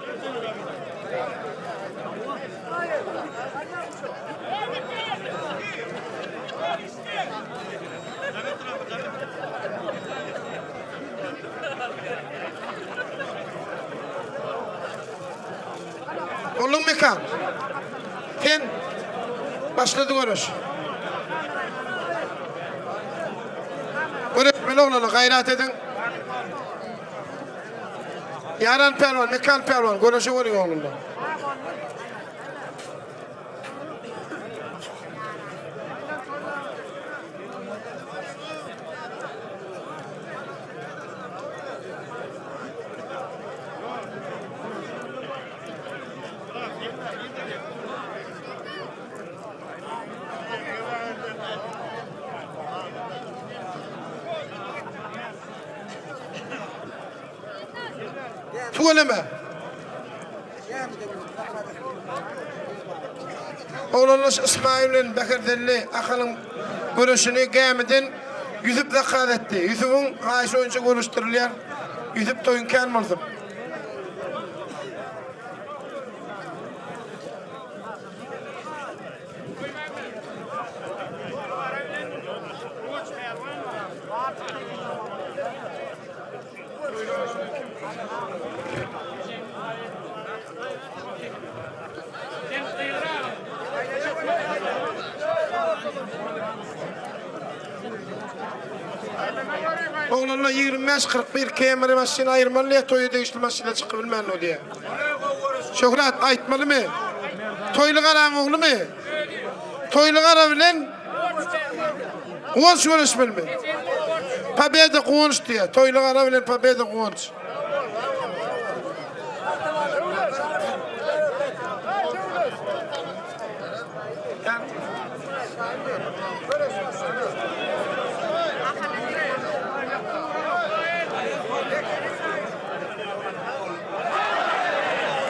Bolduň Mekan. Sen başlady göreş. Göreşmeli oglana gaýrat ediň. Ýaran pälwan, Mekan pälwan göreşe görüň oglanlar. Tüweleme. Oglanlaş Ysmaýyl bilen Bäherdenli Ahalyň göreşini gämiden Ýusup zakaz etdi. Ýusubyň haýyşy boýunça göreşdirilýär. Ýusup toýuň kän bolsun. Oglanlar 25 41 Camry maşyn aýyrmaly diýýär, toýa degişli maşynlar çykyp bilmän o diýýär. Şöhrat aýtmalymy? Toýly garaň oglumy? Toýly gara bilen Guwanç göreşmelimi? Pobeda Guwanç diýýär. Toýly gara bilen Pobeda Guwanç.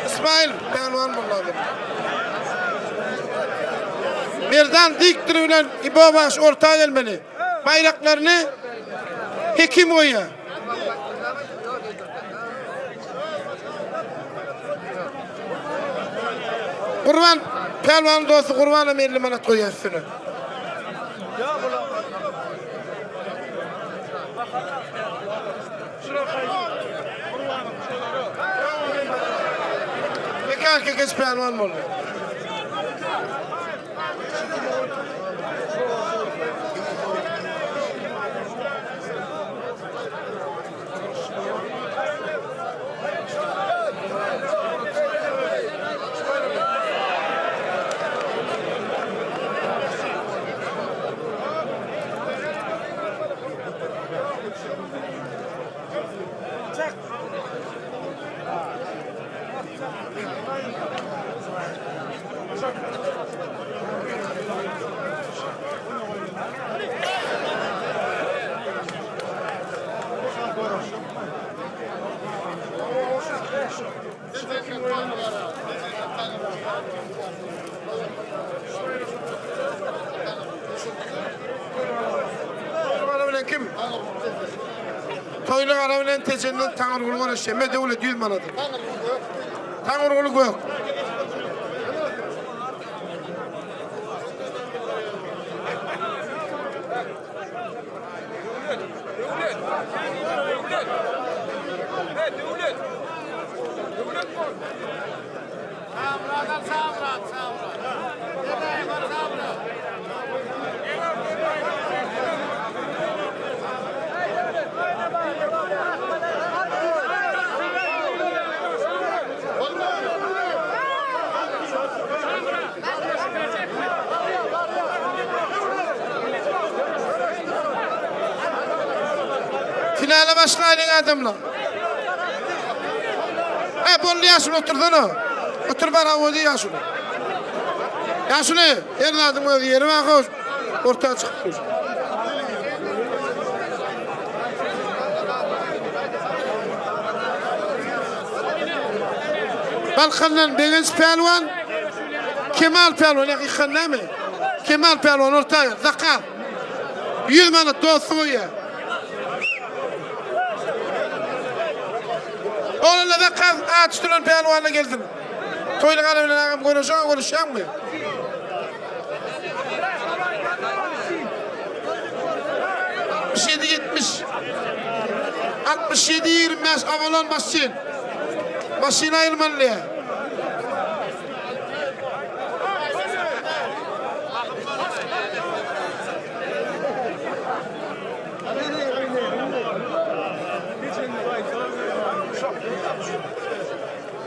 İsmail pälwan boldy. Merdan dikdir bilen İbo baş orta gelmeli. Bayraklaryny hekim goýýar. Gurban pälwanyň dosty Gurban hem 50 manat goýýar üstüne. Mekan kekeç pälwan boldy. Toýly bilen kim? Toýly gara bilen Tejenden Taňyrguly göreşýär. Me döwlet 100 manat. Taňyrguly gök. Finala başlaýlyň adamlar. E boldy ýaşuly otursana. Otur bar hawa diý ýaşuly. Ýaşuly her zadyň öz ýeri bar hoş. Orta çykyp dur. Balkandan Begenç pälwan, Kemal pälwan, ýa ykan näme? Kemal pälwan orta gel, zakaz. 100 manat dosty goýýar. Oglanlar zakaz aç turan pälwana gelsin. Toýly gara bilen agam görüşen görüşýäňmi? 67 70 67 25 Avalon maşyn. Maşyn aýyrmaly diýýär.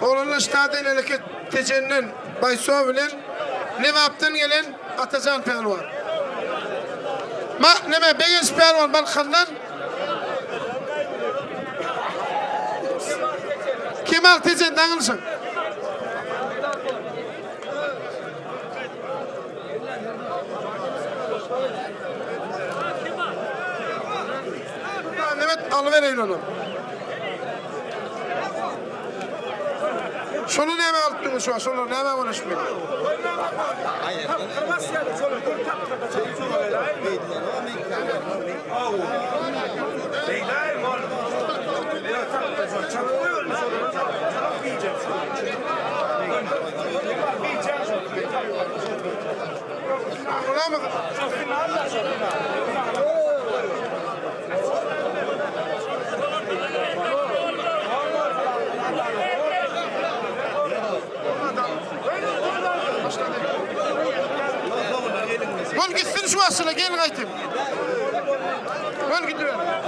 Oglanlar ştada hereket Tejenden Baýsow bilen Lebapdan gelen Atajan pälwan. Ma neme Begenç pälwan Balkandan Kemal Tejen daňylşyň. Mehmet alybereýin ony. Şony näme alyp durmuş şu Şolar näme görüşmek? Bol gitsin şu aşyna gel gaýtym. Bol gidiber.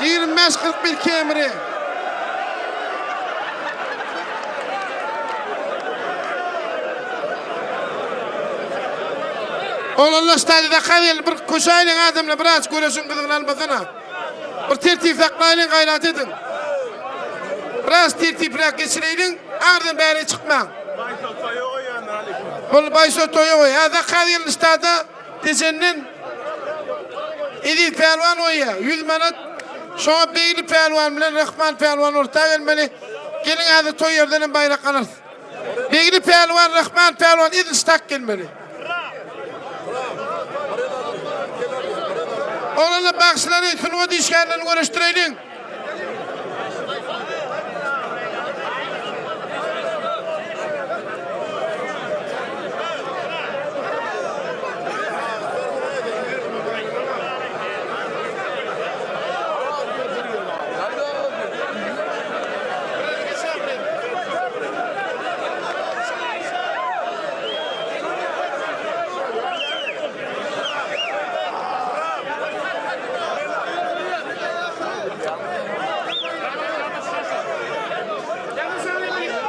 25 41 Kemri. Oglanlar stadiýada geldi bir köşäýliň adamlar biraz göreşiň gyzygyny almasana. Bir tertip saklaýlyň gaýrat ediň. Biraz tertipräk geçireýliň agyrdan bäri çykmaň. Bol baýsa toýa goý. Hä zakaz geldi stada Tejenden Eziz pälwan goýýar. 100 manat şoňa Begli pälwan bilen Rahman pälwan orta gelmeli. Geliň häzir toý ýerden hem baýrak alarys. Begli pälwan, Rahman pälwan edil ştak gelmeli. Oglanlar bagşylary, sungat işgärlerini görüşdireýliň.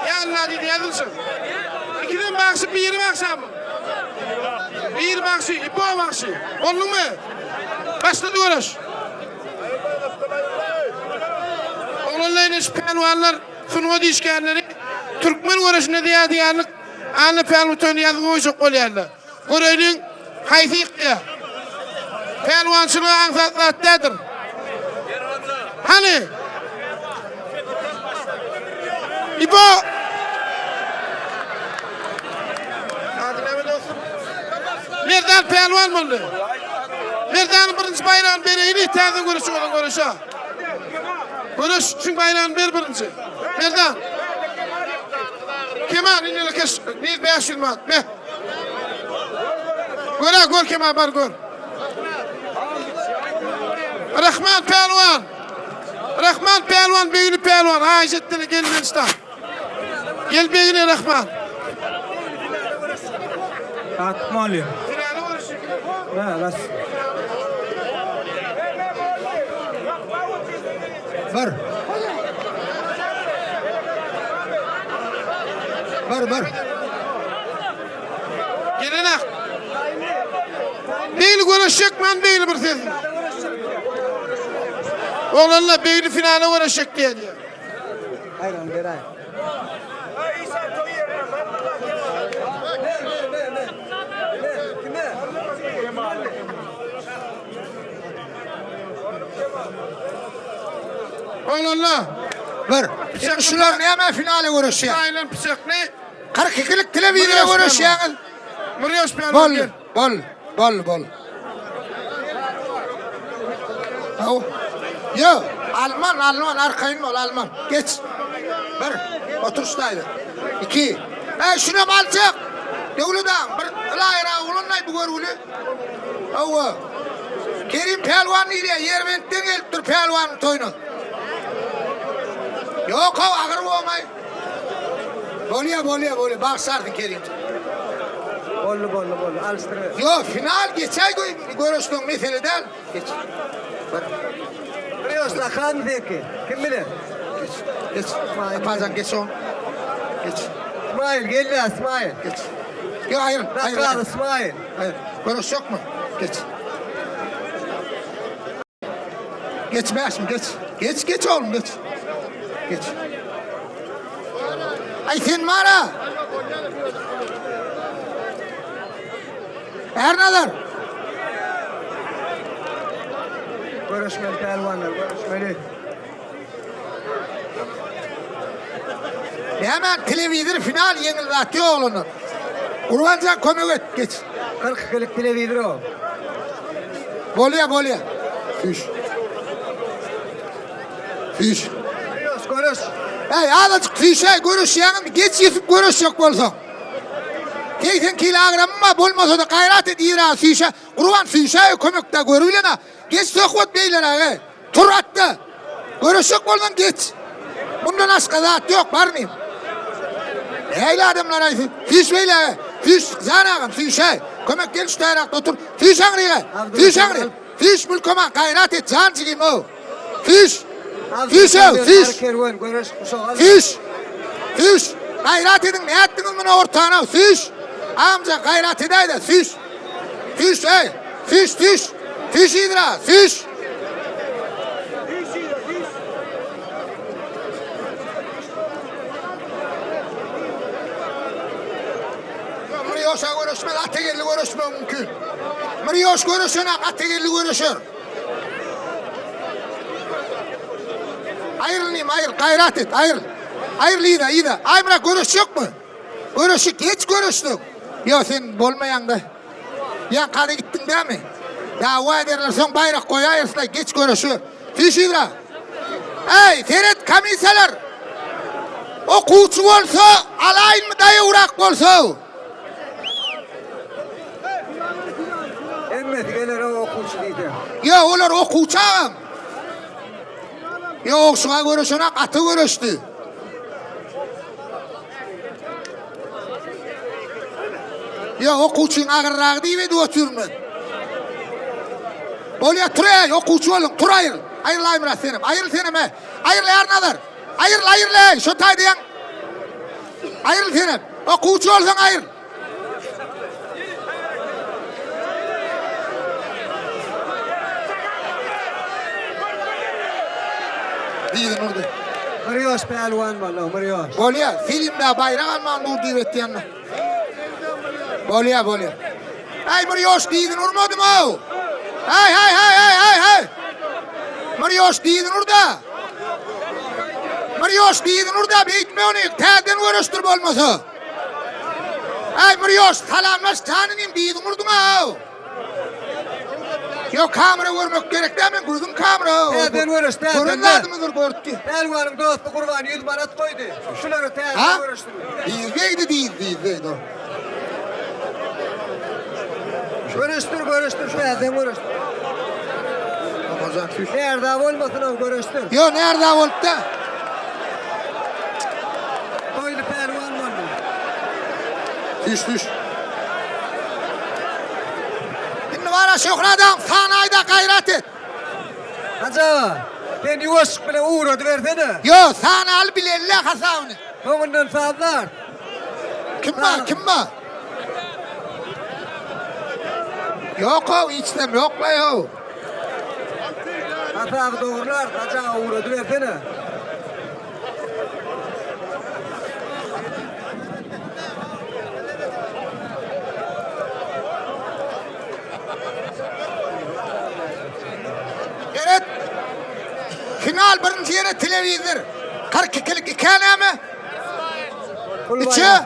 Ýa Allah diýdi ýazylşyn. Ikiden bagşy biri bagşamy? Biri bagşy, ipo bagşy. Bolduňmy? Başlady göreş. Oglanlar ine şu pälwanlar, sungat işgärleri türkmen göreşinde ýadygärlik Anna pälwan toýuny ýazgy goýjak bolýarlar. Göreýliň, haýsy ýykýar? Pälwançylyk aňsat zat däldir. Hany? Ibo! Ady näme dostum? Merdan pälwan boldy. Merdanyň birinji baýragyny bereýli, täze göreş bolan göreşe. Göreş üçin baýragyny ber birinji. Merdan. Kemal indi keş, 500 manat. Be. Gör ha, gör Kemal bar gör. Rahman pälwan. Rahman pälwan, Begli pälwan. Haýyş etdini gelmen şta. Gel Begli Rahman. Atmaly. Ha, ras. Bir. Bir, bir. Gelenak. Begli göreşjek man Begli bir ses. Oglanlar Begli finala göreşjek diýýär. Ayran beray. Oglanlar. Bir. Şular näme finala göreşýär? Aýlan pyçakly. 42-lik telewizora göreşýäňiz. Murýoş pälwan Bol, gel. bol, bol, bol. Haw. Yo, alman, alman, arkaýyn bol, alman. Geç. Bir, otur ştaýda. Iki. Ey, şunam aljak. Döwlet agam, bir ylaýyrak oglanlaý bu görgüli. Hawa. Kerim pälwan diýilýär, Ýerbentden gelipdir pälwanyň toýuna. Ýok, haw, agyr bolmaý. Bolýa, bolýa, bolýa, bagyşlarsyn Kerim. Boldy, boldy, boldy. Alyşdyryber. Ýok, final geçäý göreşden mesele däl. Geç. Bir. Ýoş lakan zeki. Kim bilir? Geç. Geç. Apajan geç on. Geç. İsmail gel be İsmail. Geç. Ýok, aýyr, aýyr. Nakal İsmail. Aýyr. Göreş ýokmy? Geç. Geç Bäşim geç. Geç geç oğlum geç. Geç. Ay sen var ha. Ernazar. Görüşmeli pälwanlar, görüşmeli. Hemen telewizor final ýeňil zat ýok oglanlar. Gurbanjan kömek et geç. 42-lik telewizor o. Bolýa bolýa. Süýş. Süýş. Görüş, görüş. Ey azajyk süýşäý görüşýäňmi geç ýetip görüşjek bolsaň. 80 kilo agramym bar bolmasa-da gaýrat et ira süýşä. Gurban süýşäý kömekde görübilena. Geç söhbet beýleräge. Tur atda. Göreşjek bolsaň geç. Mundan başga zat ýok, barmyň? Nähili adamlar aý siz? Süýş beýläge. Süýş, jan agam, süýşäý. Kömek gel şu taýrakda otur. Süýş aňryga. Süýş aňry. Süýş Mülkama, gaýrat et, jan jigim-ow. Süýş. Süýş ew, süýş. Kerwen göreş guşak al. Süýş. Süýş. Gaýrat ediň, nätdiňiz muny ortana? Süýş. Amca gaýrat edäý-de, süýş. Süýş, eý. Süýş, süýş. Süýş yzyna, süýş. Mrýoşa göreşmez, Atageldi göreşmegi mümkin. Mrýoş göreşenak, Atageldi göreşer. Aýryl diýim, aýryl, gaýrat et, aýryl. Aýryl yza, yza. Aýmyrat göreşjekmi? Göreşik, hiç göreşdik. Ýok, sen bolmaýaňda. Ýaňkada gitdiň dämi? Dawa ederler, soň baýrak goýaýarsylar, geç göreşiber. Süýş yzra. Eý, seret komissiýalar. Okuwçy bolsa, alaýynmy daýawrak bolsa? Hemmesi geler o okuwçy diýse. Ýok, olar okuwçy agam. Ýok, şuňa göreşenak ata göreşdi. Ýok, okuwçyň agyrragy diýip edip otyryn men. Bolýa, tur eý, okuwçy boluň, tur aýryl. Aýryl Aýmyrat senem, aýryl senem eý. Aýryl Ärnazar. Aýryl, aýryl eý, şo taýda ýaň. Aýryl senem. Okuwçy bolsaň aýryl. Diýdi Nurdy. Bir ýaş pälwan boldy, bir ýaş. Bolýa, filmde baýrak alman dur diýip etýänmi? Bolýa, bolýa. Aý bir ýoş diýdin urmadym ow. Haý haý haý haý haý haý. Bir ýoş diýdin urda. Bir ýoş diýdin urda, beýtme ony, täzeden göreşdir bolmasa. Aý bir ýoş salamlaş jan inim diýdiň urduň-ow. Ýok kamera görmek gerek däl men gözüm kamera. Täzeden göreş, täzeden. Gören zadymyzdyr görüpdi. Pälwanyň dosty Gurban 100 manat goýdy. Şulary täzeden göreşdir. Dizdeydi diz dizdeydi o. Göreşdir, göreşdir, täzeden göreşdir. Närza bolmasyn o göreşdir. Ýok närza bolupda. Toýly pälwan boldy. Düş düş. Indi bara Şöhrat agam sanaýda gaýrat et. Hajy aga, sen ýuwaşlyk bilen ugradybersene. Ýok, sanaly bileli hasabyny. Soňundan sazlar. Kim bar, kim bar? Ýok-ow, hiç dem ýok-laý-ow. Hasaby dogrular, Hajy aga ugradybersene. Eret. Final birinji ýere telewizor. 42-lik ikä näme? Pul Üçe. baýrak.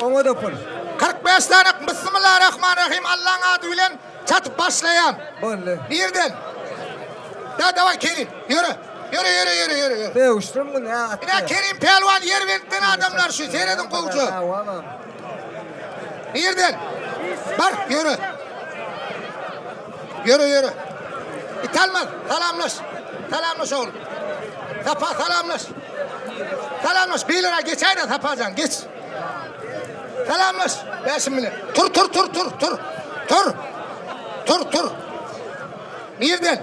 Oňa da pul. 45 sany Bismillahirrahmanirrahim Allaň ady bilen çatyp başlaýan. Boldy. Nirden? Da daway Kerim. Ýöre. Ýöre ýöre ýöre ýöre ýöre. Döwüşdim muny ha. Ine Kerim pälwan Ýerbentden adamlar şu serediň gowja. Nirden? Bar ýöre. Ýöre ýöre. Italmaz salamlaş. Salamlaş oglum. Sapa salamlaş. Salamlaş beýlere geçäýdä Sapajan geç. Salamlaş Bäşim bilen. Tur tur tur tur tur. Tur. Tur tur. Nirden?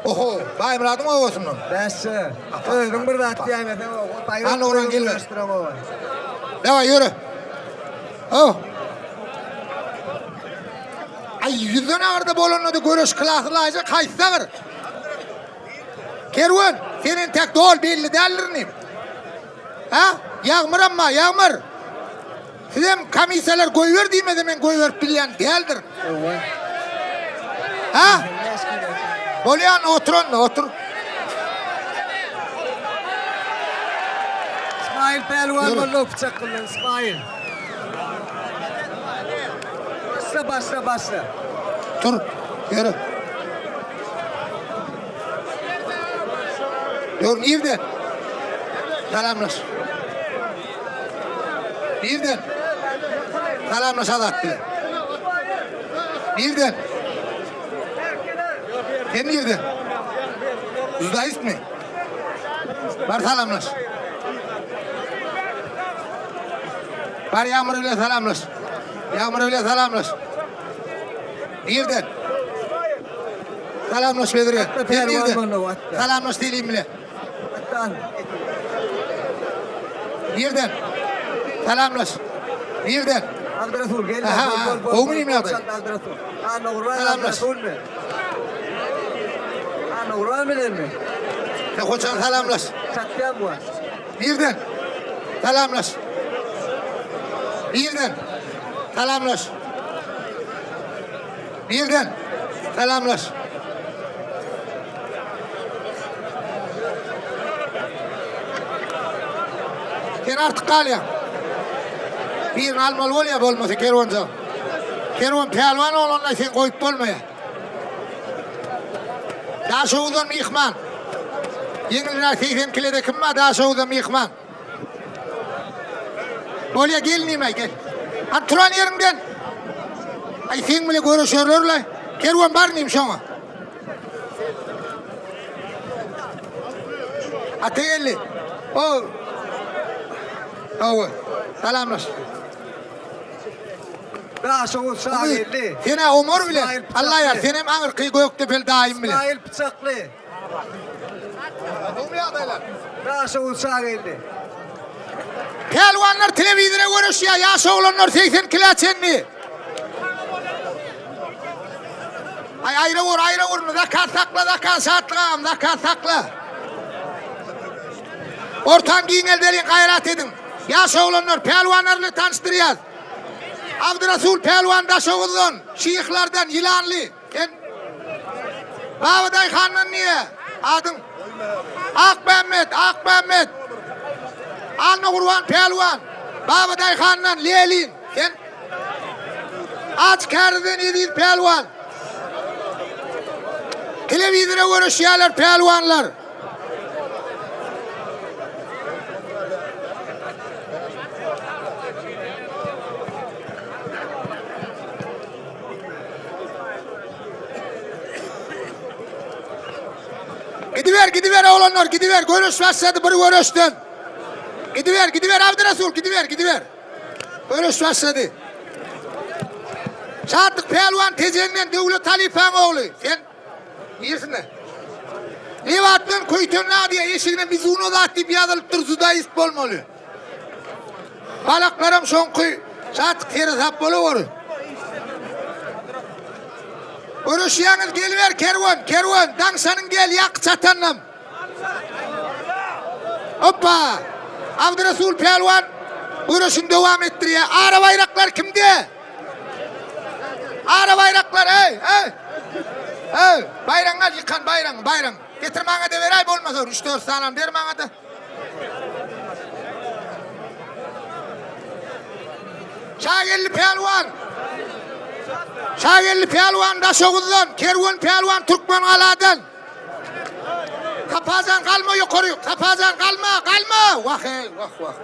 Oho, Baýmyradyň obasyndan. Bäşçe. Özüň bir zat diýäýmeseň o baýrak. Hany oran gelme. Daway ýöre. Oh. Ay ýüzden agyrda bolanda da göreş klasy laýjak haýsy agyr? Kerwen, sen entek dol belli däldir inim. Ha? Ýagmyr amma, Ýagmyr. Sizem komissiýalar goýber diýmese men goýberip bilýän däldir. Ha? Bolýan otur onda otur. İsmail pälwan boldy pyçak bilen İsmail. Başla başla başla. Tur. Ýöre. Dur nirden? Salamlaş. Nirden? Salamlaş Azat bilen. Nirden? Sen nirden? Judaist mi? Bar salamlaş. Bar Ýagmyr bilen salamlaş. Ýagmyr bilen salamlaş. Nirden? Salamlaş Bedire. Atda Sen pälwan nirden? boldy, atda. Salamlaş Selim bile. Atdan. Nirden? Salamlaş. Nirden? Abdurasul gel. Aha, Bol, bol, bol, gowy bol, mıyım bol, ýagdaý? çat Abdurasul. Anna Gurban Salamlaş. Abdurasul mi? Anna Gurban bilen mi? Sen hoçan salamlaş. Çatýan bu. Nirden? Salamlaş. Nirden? Salamlaş. Nirden? Salamlaş. Sen artyk galýaň. Birini almaly bolýar bolmasa kerwenja. Kerwen pälwan oglanlar sen goýup bolmaýar. Daşoguzdan myhman. Ýeňilräk 80 kilede kim bar Daşoguzdan myhman? Bolýa gel nime gel. Hany turan ýeriňden. Aý seň bile göreşerler-le. Kerwen bar nim şoňa. Ata geldi. O. Hawa. Salamlaş. Daşoguz şa geldi. Sen-ä Omar bilen. İsmail pyçakly. Allah ýar, senem aňyrky Gökdepeli daýym bilen. İsmail pyçakly. Daşoguz şa geldi. Pälwanlar telewizora göreşýär, ýaş oglanlar 80 kilo çenli. Ay aýra vur, aýra vur. Zakat sakla, zakat şatlyk agam, zakat sakla. Ortam giňeldeliň, gaýrat ediň. Ýaş oglanlar pälwanlar bilen tanyşdyrýas. Abdyrasul pälwan Daşoguzdan, Şyhlardan, Ýylanly. Sen Baba Daýhandan niýe? Adyň? Akmämmet, Akmämmet. Annagurban pälwan. Baba Daýhandan Lelin. Sen Aç Kärizden Eziz pälwan. Telewizora görüşýärler pälwanlar. Gidiver, gidiver oglanlar, gidiver. Göreş başlady bir göreşden. Gidiver, gidiver Abdyrasul, gidiver, gidiver. Göreş başlady. Şatlyk pälwan Tejenden Döwlet halypaň ogly. Sen niresinde? Lebapdan Köýtendag diýýär, eşigine Mizuno zat diýip ýazylypdyr, judaist bolmaly. Balaklaram şoňky Şatlyk seresap bolaweri. Göreşýäňiz geliber kerwen, kerwen, daňşanyň gel ýaky çatanam. Hoppa! Abdyresul pälwan göreşini dowam etdirýär. Ara baýraklar kimde? Ara baýraklar, eý, eý! Eý, baýragyňy al, ýykan baýragyňy, baýragyňy. Getir maňa-da beräý bolmasa, üç-dört sanam ber maňa-da. Şageldi pälwan. Şageldi pälwan Daşoguzdan, Kerwen pälwan Türkmengaladan. Sapajan galma ýokary, Sapajan galma, galma. Wah ey, wah wah.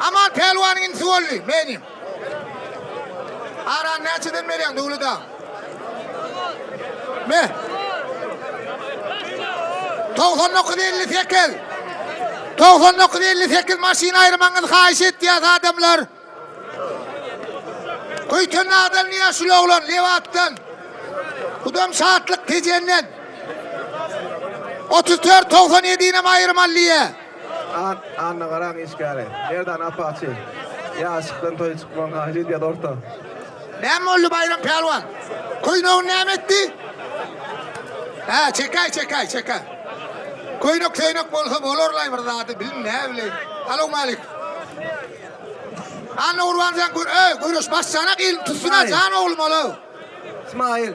Aman pälwanyň inisi boldy, menim. Aran näçeden berýäň Döwlet aga? Me. 99 58. 99 58 maşyn aýyrmagyňyzy haýyş etýäs adamlar. Köýten adam niýe şul oglan Lebapdan. Budam Şatlyk Tejenden. 34 97-nem aýyrmaly diýýä. An Anna garaň işgäri. Merdan apaçy. Ýaşykdan toýa çykmagyň haýyş edýär orta. Näme boldy Baýram pälwan? Köýnegini näme etdi? Hä, çekäý, çekäý, çekäý. Köýnek söýnek bolsa bolarlaý bir zady, bilin näbileýin. Salowmalik. Anna Gurban sen gör, öý, göreş başlanak elini tutsuna jan oglum ol. İsmail.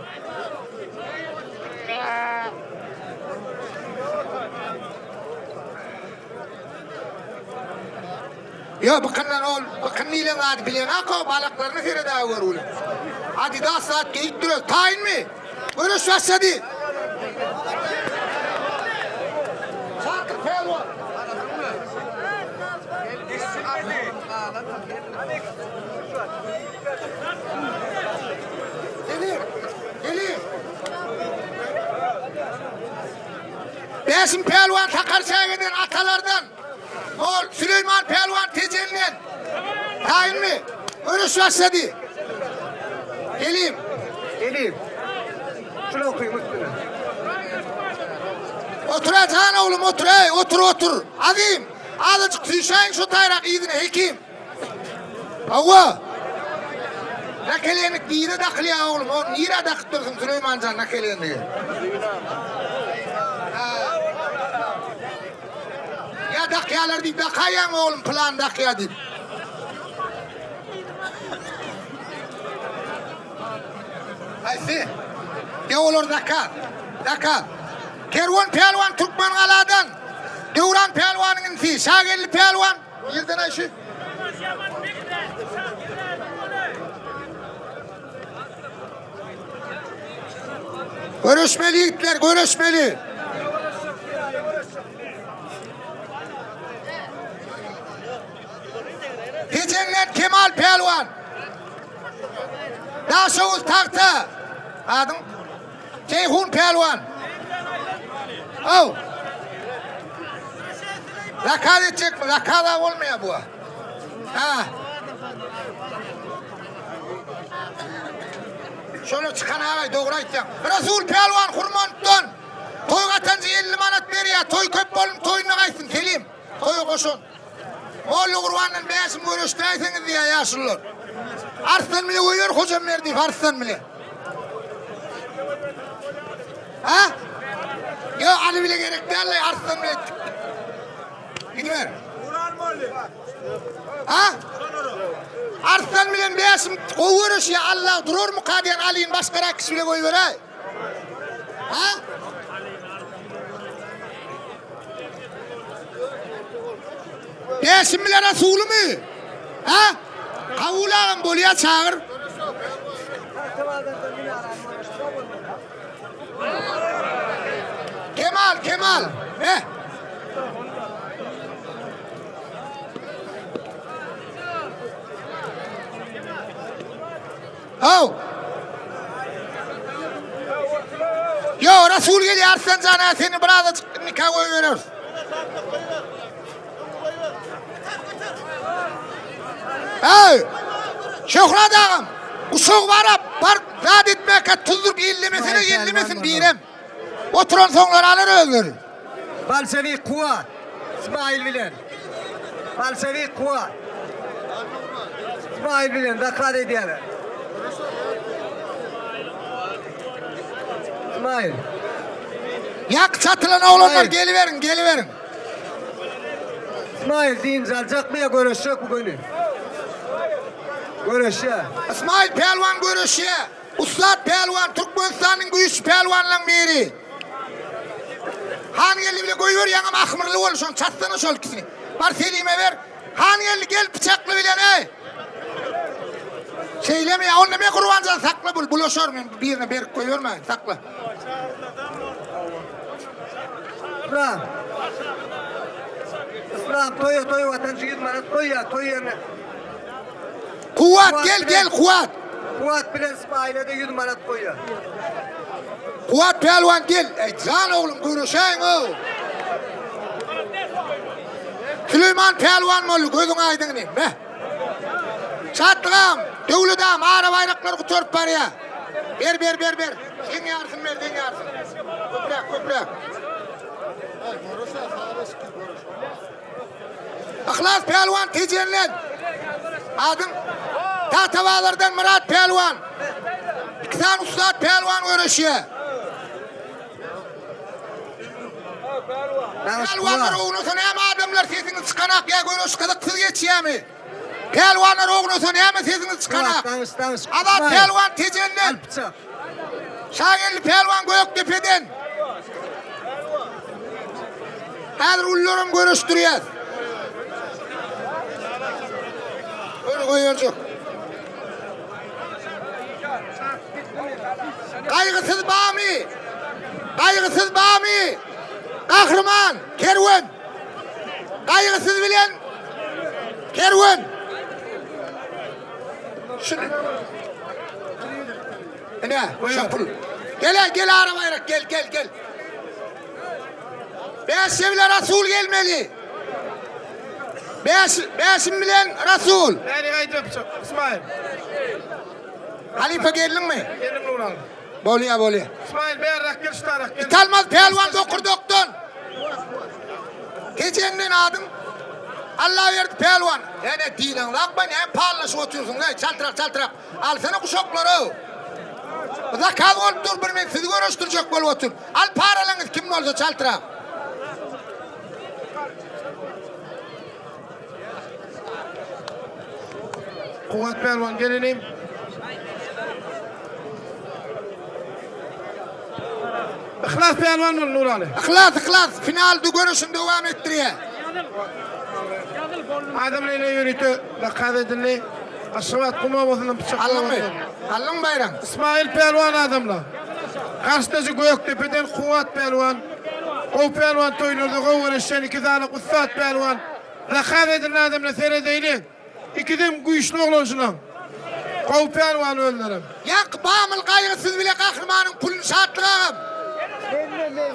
Ýo bykyndan ol bykyn diýlen zady bilenak o balaklaryna seredäge görgüli. Adidas zat geýip durar. Taýynmy? Göreş başlady. Şakyr pälwan. Gelir. Gelir. Bäşim pälwan Sakar çägeden atalardan. Ol Süleýman pälwan Tejenden. Taýynmy? Göreş başlady. Elim. Elim. Şunu okuyayım üstüne. Otur-a jan oglum, otur-aý, otur, otur. Azym, azajyk süýşäýiň şu taýrak yzyna, hekim. Hawa. Nakelenlik nirä dakylýar oglum, ony nirä dakyp dursuň Süleýman jan nakelenligi? Ha. Ýa dakýarlar diýip dakaýýaňmy oglum, pylan dakýar diýip. Haýsy? Ýa olar zakaz. Zakaz. Kerwen pälwan Türkmengaladan. Döwran pälwanyň inisi Şageldi pälwan. Nirden aý şu? Göreşmeli ýigitler, göreşmeli. Tejenden Kemal pälwan. Daşoguz tagta. Adyň? Jeýhun pälwan. Aw. Zakaz etjekmi? Zakaza bolmaýar bu. Ha. Şola çykan agay dogry aýtýaň. Rasul pälwan Hurmantdan toý gatanjy 50 manat berýär. Toý köp bolun, toýuna gaýtsyn Selim. Toýa goşun. Molla Gurbandan Bäşim göreşdäýseňiz diýýär ýaşulular. Arslan bile goýber Hojamberdiýew Arslan bile. Ha? Ýok, Ali bile gerek däl, Arslan bile. Gidiber. Ha? Arslan bilen Bäşim gowy göreşýär, Allah durarmyka diýen Alyny başgarak kişi bile goýberäý. Ha? Bäşim bile Rasulymy? Ha? Kabul agam bolýar çagyr. Kemal, Kemal. He. Haw. Ýo, Rasul gelýär Arslan jana seni birazajyk nika goýbereris. Hey! Şöhrat agam, uşak barap, bar zat etmäkä tuzduryp ellemesene, ellemesin birem. Oturan soňlar alar özleri. Bolşewik Kuwat Ismail bilen. Bolşewik Kuwat Ismail bilen zakaz edýärler. Ismail. Ýak çatylan oglanlar geliberiň, geliberiň. Ismail dynç aljakmy ýa göreşjekmi göni? Göreşýär. Ismail pälwan göreşýär. Ussat pälwan Türkmenistanyň güýçli pälwanlaryň biri. Hangeldi bile goýber ýaňam ahmyrly bol şony çatsana şol ikisini. Bar Selime ber. Hangeldi gel pyçakly bilen eý. Şeýlemi ýa onda men Gurbanjan sakla bul bulaşar men birine berip goýbermäýin sakla. Islam. Islam toýa toý watançy 100 manat goýýar toý ýerine. Kuwwat gel gel Kuwwat. Kuwwat bilen Ismaile-de 100 manat goýýar. Kuwwat pälwan gel. Eý jan oglum göreşäýiň-ow. Süleýman pälwan boldy gözüň aýdyň inim. Meh. Şatlygam, Döwledam ara baýraklary gutaryp barýar. Ber ber ber ber. Seň ýarsyny ber, seň ýarsyny. Köpräk, köpräk. Yhlas pälwan Tejenden. Adyň? Tagtabazardan Myrat pälwan. Iki sany ussat pälwan göreşýär. Pälwanlar ownasa näme adamlar sesiňiz çykanak ýa göreş gyzyksyz geçýärmi? Pälwanlar ownasa näme sesiňiz çykanak? Azat pälwan Tejenden. Şageldi pälwan Gökdepeden. Häzir ulularam göreşdirýäs. Öne goýberjek. Gaýgysyz bamy? Gaýgysyz bamy? Gahryman, kerwen. Gaýgysyz bilen kerwen. Şunu. Ine, şapul. Gel, gel ara bayrak, gel, gel, gel. Bäşim bilen Rasul gelmeli. Bäş, Bäşim bilen Rasul. Bäri gaýdyp çyk, İsmail. Halypa geldiňmi? Geldim Nurhan. Bolýa, bolýa. İsmail bäri gel, şu tarap gel. Italmaz pälwan dokurdakdan. Allaberdi pälwan. Ene diýleňzakmy näme pallaşyp otyrsyňlaý çaltrak çaltrak. Alsana guşaklary. Bu zakaz bolup dur bir men sizi göreşdirjek bolup otyryn. Al paralaňyz kim bolsa çaltrak. Kuwwat pälwan gel inim. Yhlas pälwan bol Nuraly. Yhlas yhlas final göreşini dowam etdirýär. Adam ine ýörite zakaz edildi. Aşgabat gum obasyndan pyçak Aldyňmy? Aldyňmy baýram? Ismail pälwan adamlar. Garşydaşy Gökdepeden Kuwwat pälwan. Gowy pälwan toýlarda gowy göreşýän iki sany ussat pälwan. Zakaz edildi adamlar seredeýliň. Ikisem güýçli oglan şulaň. Gowy pälwan özlerem. Ýak Bamyl gaýgysyz bile gahrymanyň puluny Şatlyk agam.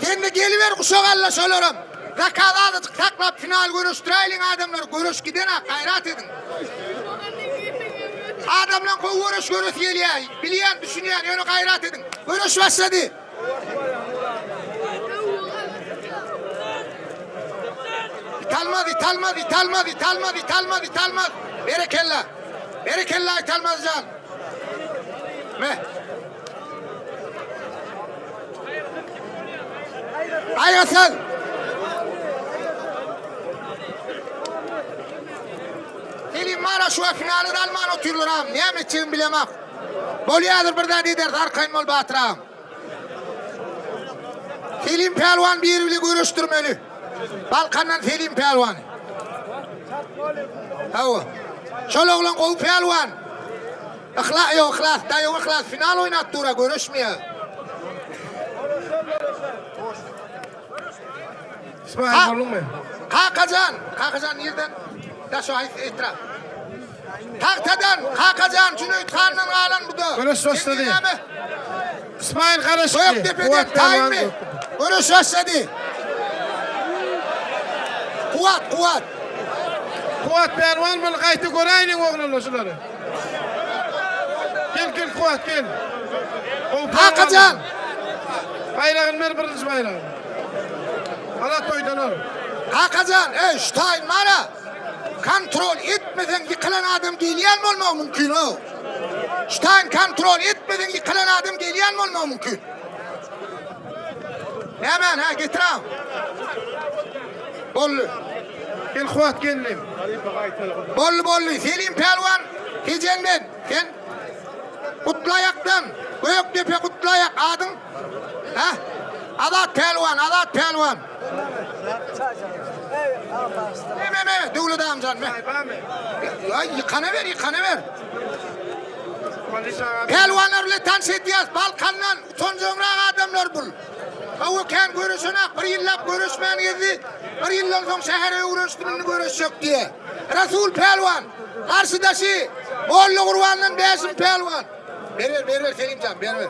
Sende geliber guşak alla şolaram. Zakaz azajyk saklap final göreşdiräýliň adamlar göreş gidenak gaýrat ediň. Adamlaň gowy göreş göresi gelýä bilýän düşünýän ýöne gaýrat ediň. Göreş başlady. Italmaz Italmaz Italmaz Italmaz Italmaz Italmaz Berekella Berekella Italmazjan. Me. Gaýgysyz. Selim mara şu finaly da alman otyrlar agam. Näme etjegimi bilemok. Bolýadyr bir zat ederis arkaýyn bol Batyr agam. Selim pälwan biri bile göreşdirmeli. Balkandan Selim pälwany. Hawa. Şol oglan gowy pälwan. Yhlas ýok yhlas daýaw yhlas final oýnap dura göreşmeýär. Ismail bolduňmy? Kakajan, Kakajan nirden? Daşo haýsy etrap? Tagtadan, Kakajan Jüneýit handan galan bu-da. Göreş başlady. Ismail garaşdy. Gökdepeden taýynmy? Göreş başlady. Kuwat, Kuwat. Kuwat pälwan bol gaýta göräýliň oglanlar şulary. Gel gel Kuwat gel. Kakajan. Baýragyny ber birinji baýragyny. Ala toýdan al. Kakajan, eý şu taýyn bara. Kontrol etmeseň ýykylan adam gelýän bolmagy mümkin o. Şu taýyn kontrol etmeseň ýykylan adam gelýän bolmagy mümkin. Näme, hä getir al. Boldy. Gel Kuwat geldim. Boldy boldy. Selim pälwan Tejenden sen Gutlaýakdan Gökdepe Gutlaýak adyň? Hä? Azat pälwan, Azat pälwan. Me me me Döwlet agamjan me. Ýa ýykana ber, ýykana ber. Pälwanlar bilen tanyş edýäs Balkandan utanjaňrak adamlar bul. Hawa kän göreşenak bir ýyllap göreşmän gezdi. Bir ýyldan soň şähere öwrenişdim indi göreşjek diýe. Rasul pälwan garşydaşy Molla Gurbandan Bäşim pälwan. Ber ber ber ber Selimjan ber ber.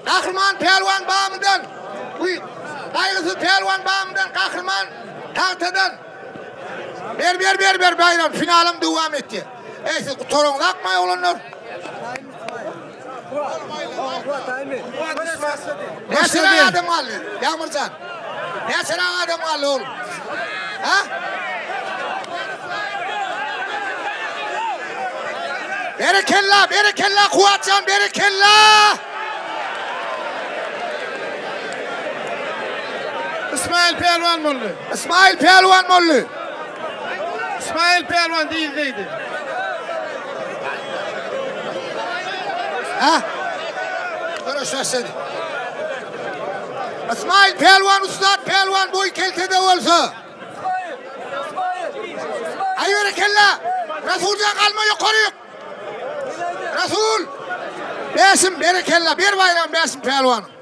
Gahryman pälwan Bamydan. Uý, Gaýgysyz pälwan Bamydan Gahryman Tagtadan. Ber ber ber ber Baýram finalam dowam etýär. Eý siz gutaraňzakmy oglanlar? Näçeräk adam galdy? Ýagmyrjan. Näçeräk adam galdy oglum? Ha? Berekella, berekella Kuwatjan, berekella! Ismail pälwan boldy. Ismail pälwan boldy. Ismail pälwan diýildeydi. Ha? Göreş başlady. Ismail pälwan ussat pälwan boý kelte-de bolsa. Aý berekella. Rasuljan galma ýokaryk. Rasul. Bäşim berekella ber baýram Bäşim pälwanyň.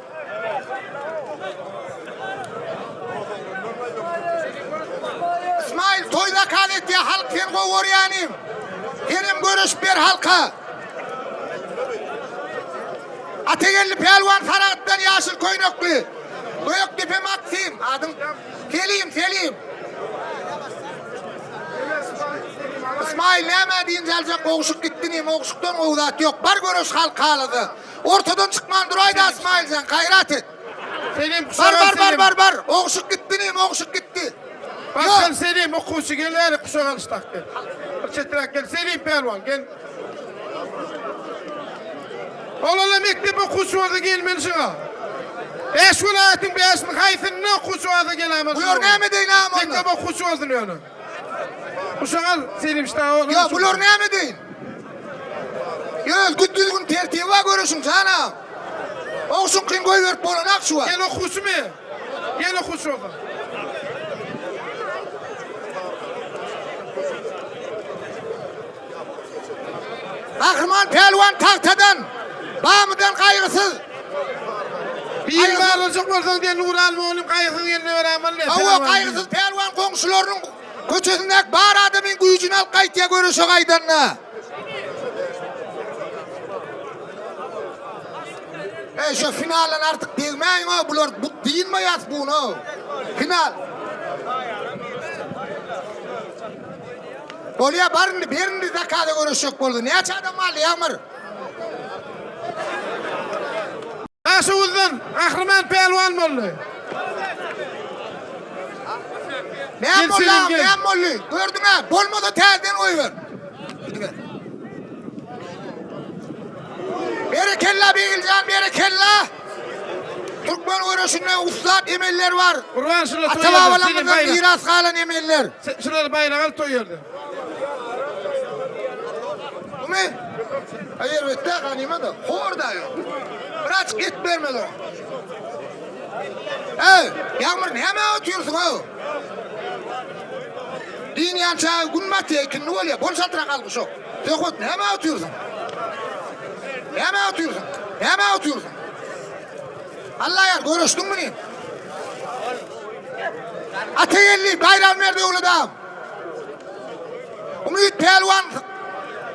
Ismail toý zakaz etýär halk seni gowy görýänim. Senem göreşip ber halka. Atageldi pälwan Saragtdan ýaşyl köýnekli. Gökdepe Maksim adyň Selim Selim. Ismail nämä dynç aljak ogşuk gitdi nim ogşukdan gowy zat ýok bar göreş halk halady. Ortadan çykman duraýda Ismailjan gaýrat et. Selim Bar bar bar bar bar. Ogşuk gitdi nim ogşuk gitdi. Başkan Selim okuwçy gel bäri guşak alyşdak gel. Bir çeträk gel Selim pälwan gel. Oglana mekdep okuwçy bolsa gelmeli şuňa. Bäş welaýatyň bäşiniň haýsynda okuwçy bolsa gelämez. Bular näme deýin agam onda? Mekdep okuwçy bolsun ýöne. Guşak al Selim ştaga oglan. Ýok bular näme deýin? Ýöne güt düzgün tertibi bar göreşiň jan agam. Ogşuňkyny goýberip bolanak şu wagt. Gel okuwçymy? Gel okuwçy bolsa. Gahryman pälwan tagtadan, Bamydan gaýgysyz. Biri barlajak bolsaň diýen Nural mugallym gaýgysyz gelne beräýmeli. Hawa, gaýgysyz pälwan goňşularynyň köçesindäki bar adamyň güýjüni alyp gaýtýar göreşe gaýdanda. Eý, şo finaldan artyk degmäýiň-ow, bular bu dynmaýas buny-ow. Final. Bolýa bar indi ber indi zakaza göreşjek boldy. Näçe adam galdy Ýagmyr? Daşoguzdan Gahryman pälwan boldy. Näme boldy agam näme boldy? Gördüňä bolmasa täzeden goýber. Gidiber. Berekella Begiljan berekella. Türkmen göreşinde ussat emeller bar. Gurban şular Ata babalarymyzdan miras galan emeller. Şular baýrak alyp toý ýerde. Bumy? Aý erbetde ganyma da. Hor da ýok. Biraz et bermeli oňa. Ey, Ýagmyr näme otyrsyň o? Dynýan çagy gün batýar, ikindi bolýar. Bol çatrak al guşak. Söhbet näme otyrsyň? Näme otyrsyň? Näme otyrsyň? Allaýar göreşdiňmi nim? Ata geldi, Baýramberdi Döwlet agam. Umyt pälwan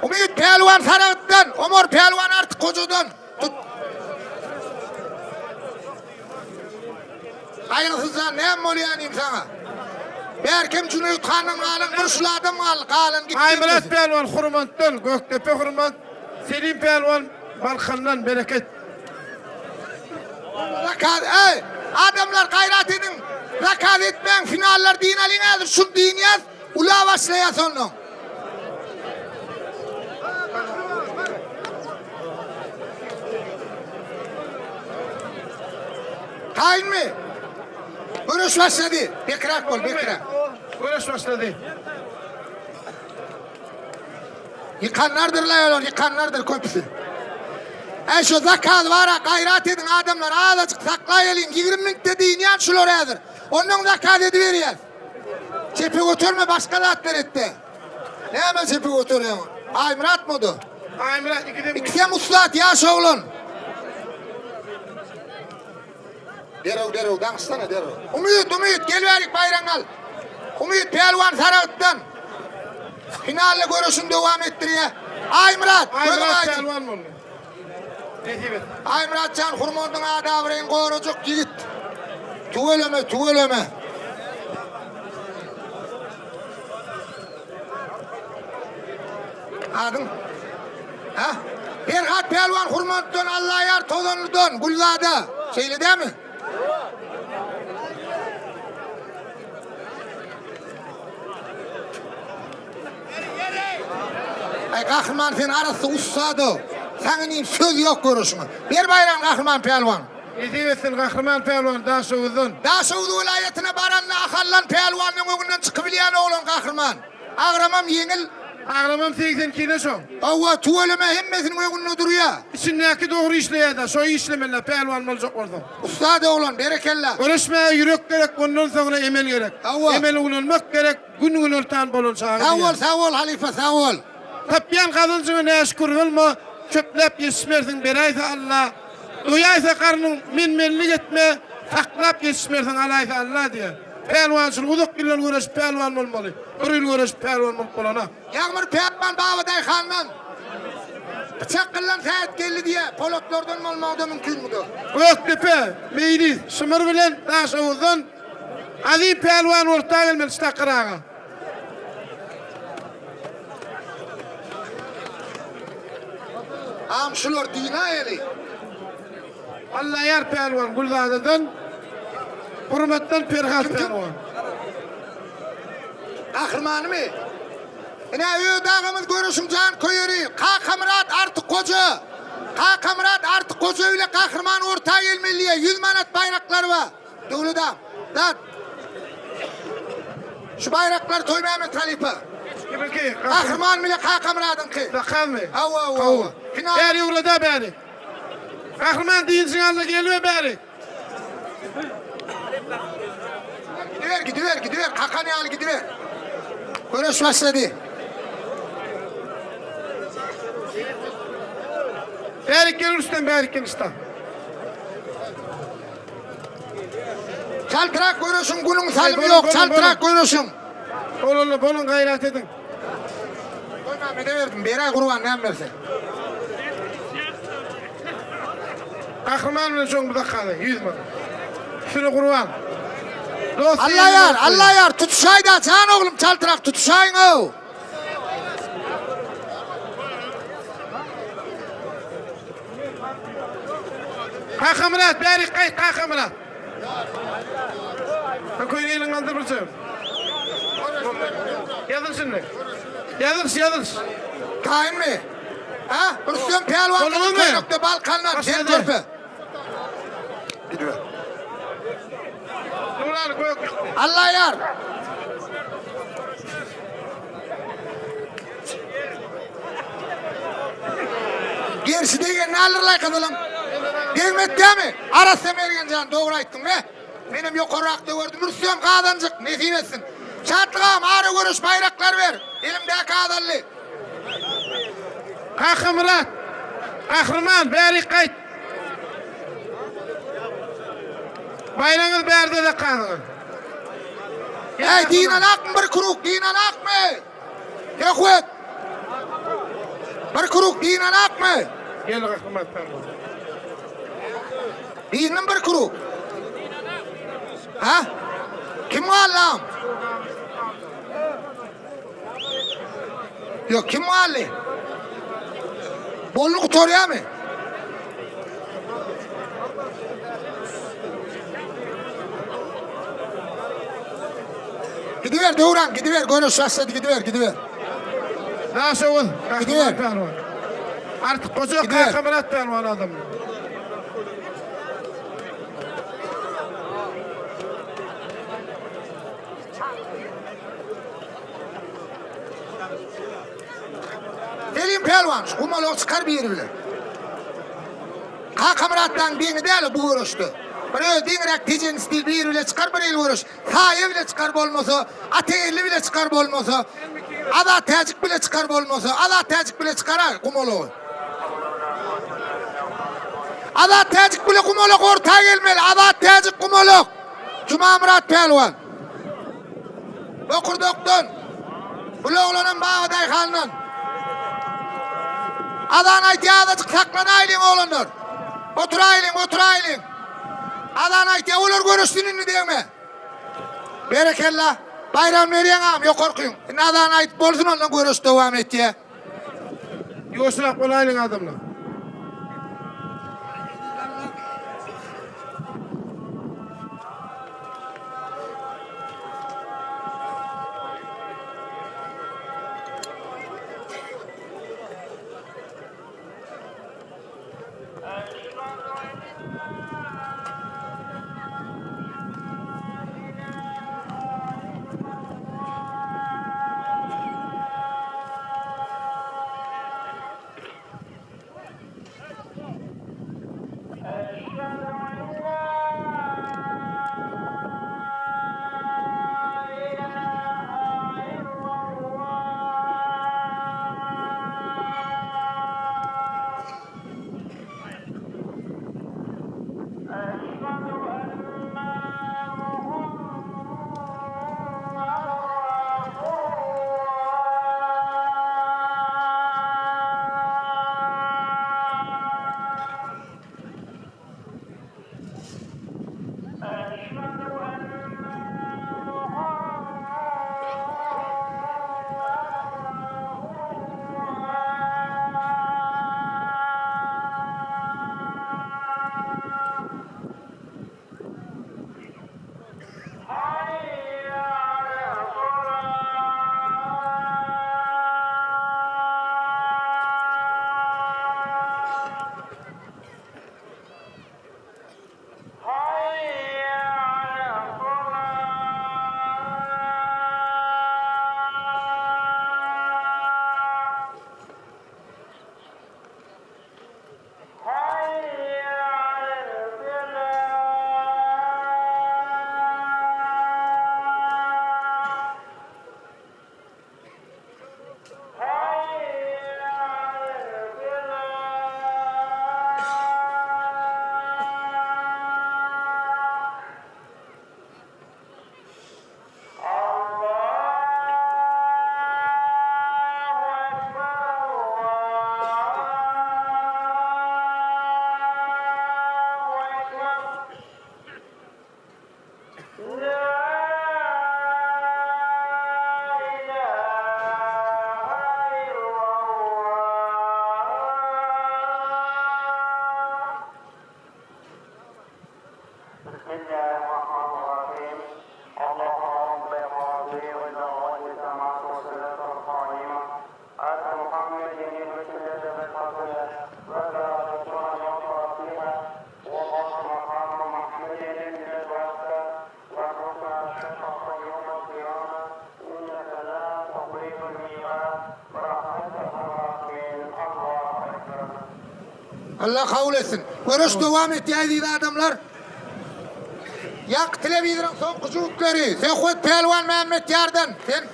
Umyt pälwan Saragtdan, Omar pälwan Artyk Hojadan. Tut. Gaýgysyzjan näme bolýar inim saňa? Bärkem Jüneýit handan galan bir şul adam galdy, galan gitdi. Aýmyrat pälwan Hurmantdan, Gökdepe Hurmant, Selim pälwan Balkandan, Bereket. Zakaz eý adamlar gaýrat ediň zakaz etmäň finallar dynalyň häzir şul dynýas ula başlaýas onnoň. Taýynmy? Göreş başlady. Bekiräk bol, bekiräk. Göreş başlady. Ýykanlardyr-laý olar, ýykanlardyr köpüsi. Äý şo zakaz bar-a, gaýrat ediň adamlar, azajyk saklaýalyň, 20 minutda dynýan şular häzir. Onnoň zakaz ediberýäs. Çepe göterme, başga zatlar et-de. Näme çepe göterýäň? Aýmyratmy o-da? Aýmyrat ikisem. Ikisem ussat ýaş oglan. Derrew derrew daňyşsana derrew. Umyt Umyt gel bärik baýragyňy al. Umyt pälwan Saragtdan. Finalda göreşini dowam etdirýär. Aýmyrat, gözüň Aýmyrat aýdyň. pälwan boldy. Nesip et. Aýmyratjan Hurmandyň ady-abraýyny gorajak ýigit. Tüweleme, tüweleme. Adyň? Hä? Perhat pälwan Hurmantdan, Allaýar Tozanlydan, Gülzada. Şeýle dämi? Aý Gahryman sen arassa ussad-ow. Saňa inim söz ýok göreşiňe. Ber baýragyny Gahryman pälwan. Nesip etsin Gahryman pälwan Daşoguzdan. Daşoguz welaýatyna baranda Ahaldan pälwanyň öňünden çykybilýän oglan Gahryman. Agramam ýeňil. Agramam 80 kilo şoň. Hawa tüweleme hemmesiniň öňünde durýa. Içindäki dogry işleýädä şo işlemeli pälwan boljak bolsaň. Ussat oglan berekella. Göreşmäge ýürek gerek ondan soňra emel gerek. Hawa. Emeli ulanmak gerek gün günortan bolan çagy Sag bol diýýär. sag bol halypa sag bol. Tapýan gazanjyňa näşükür bolma, çöpläp ýetişmersiň beräýse Alla. Doýaýsa garnyň men-menlik etme, saklap ýetişmersiň alaýsa Alla diýýär. Pälwançylyk uzak ýyllar göreşip pälwan bolmaly. Bir ýyl göreşip pälwan bolup bolana. Ýagmyr pälwan Babadaýhandan pyçak gyllan Sähet geldi diýýär. Polatlardan bolmagy-da mümkin bu-da. Gökdepe, Meýlis, Şymyr bilen Daşoguzdan Azim pälwan orta gelmeli Çytakgyr aga. Agam şular dynaýaly. Allaýar pälwan Gülzadadan, Hurmatdan Perhat pälwan. Gahrymanymy? Ine Öde agamyz göreşiň jan köýeri Kakamyrat Artykhoja. Kakamyrat Artykhoja bile Gahryman orta gelmeli diýýär. 100 manat baýraklary bar. Döwlet agam. Dat. Şu baýraklar Toýmämmet halypa. Kiminki? Gahryman bile Kakamyradyňky. Zakazmy? Hawa, hawa, hawa. Final. Bäri ugrada bäri. Gahryman dynjyň alda gelme bäri. Gidiber, gidiber, gidiber. Kakan ýaly gidiber. Göreş başlady. Bärik gel Rüstem, bärik gel usta. Çaltrak göreşiň, günüň salymy ýok. Çaltrak göreşiň. Bolun, bolun gaýrat ediň. Toýmämmede berdim. Beräý Gurban näme berse. Gahryman bilen şoň buzakgany 100 manat. Şuny Gurban. Dost Alla ýar, Alla ýar, tutuşaý-da, jan oglum, çaltrak tutuşaýyň-ow. Kakamyrat, bärik gaýt Kakamyrat. Ha köýne eliňi galdyr bir çöp. Ýazyl şindi. Ýazyl, ýazyl. Taýynmy? Ha? Rüstem pälwan Bolduňyzmy? köýnekde Balkandan, sen Başlady. körpe. Gidiber. Nurany gök. Alla ýar. Gerşi degen ne alyrlar gyzylym? Degmet dämi? Arassa Mergenjan dogry aýtdyň be. Menem ýokarrakda gördüm. Rüstem gazanjyk nesip etsin. Şatlyk agam ara göreş baýraklar ber. Elimdäki azaldy. Kakamyrat. Gahryman bärik gaýt. Baýragyňyz bärde de kazyňyz. Äý dynanakmy bir kruk dynanakmy? Söhbet. Bir kruk dynanakmy? Gel Gahryman pälwan. Dyndym bir kruk. Ha? Kim galdy? Ýok, kim galdy? Boldy gutarýarmy? Gidiber Döwran, gidiber. Göreş başlady, gidiber, gidiber. Daşoguz, Gidiber. Gahryman pälwan. Artyk goja Gidiber. Kakamyrat pälwan adam. Selim pälwan, şu gumalagy çykar biri bilen. Kakamyratlaň deňi däl bu göreşde. Bir öz deňiräk tejen stil biri bile çykar bir el göreş. Saýa bile çykar bolmasa, Atageldi bile çykar bolmasa, Azat Täjik bile çykar bolmasa, Azat Täjik bile çykar ha gumalagy. Azat Täjik bile gumalak orta gelmeli. Azat Täjik gumalak. Jumamyrat pälwan. Bokurdakdan. Bul oglanam Baba Daýhandan. Azan aýtýar azajyk saklanaýlyň oglanlar. Oturaýlyň, oturaýlyň. Azan aýtýar olar göreşsin indi degme. Berekella. Baýram berýäň agam ýokarkyň. Indi azan aýdyp bolsun ondan göreş dowam etýär. Ýuwaşrak bolaýlyň adamlar. Allah kabul etsin. Göreş dowam etýär eziz adamlar. Ýaňky telewizoryň soňky jübütleri Söhbet Pälwan Mämmetýardan, sen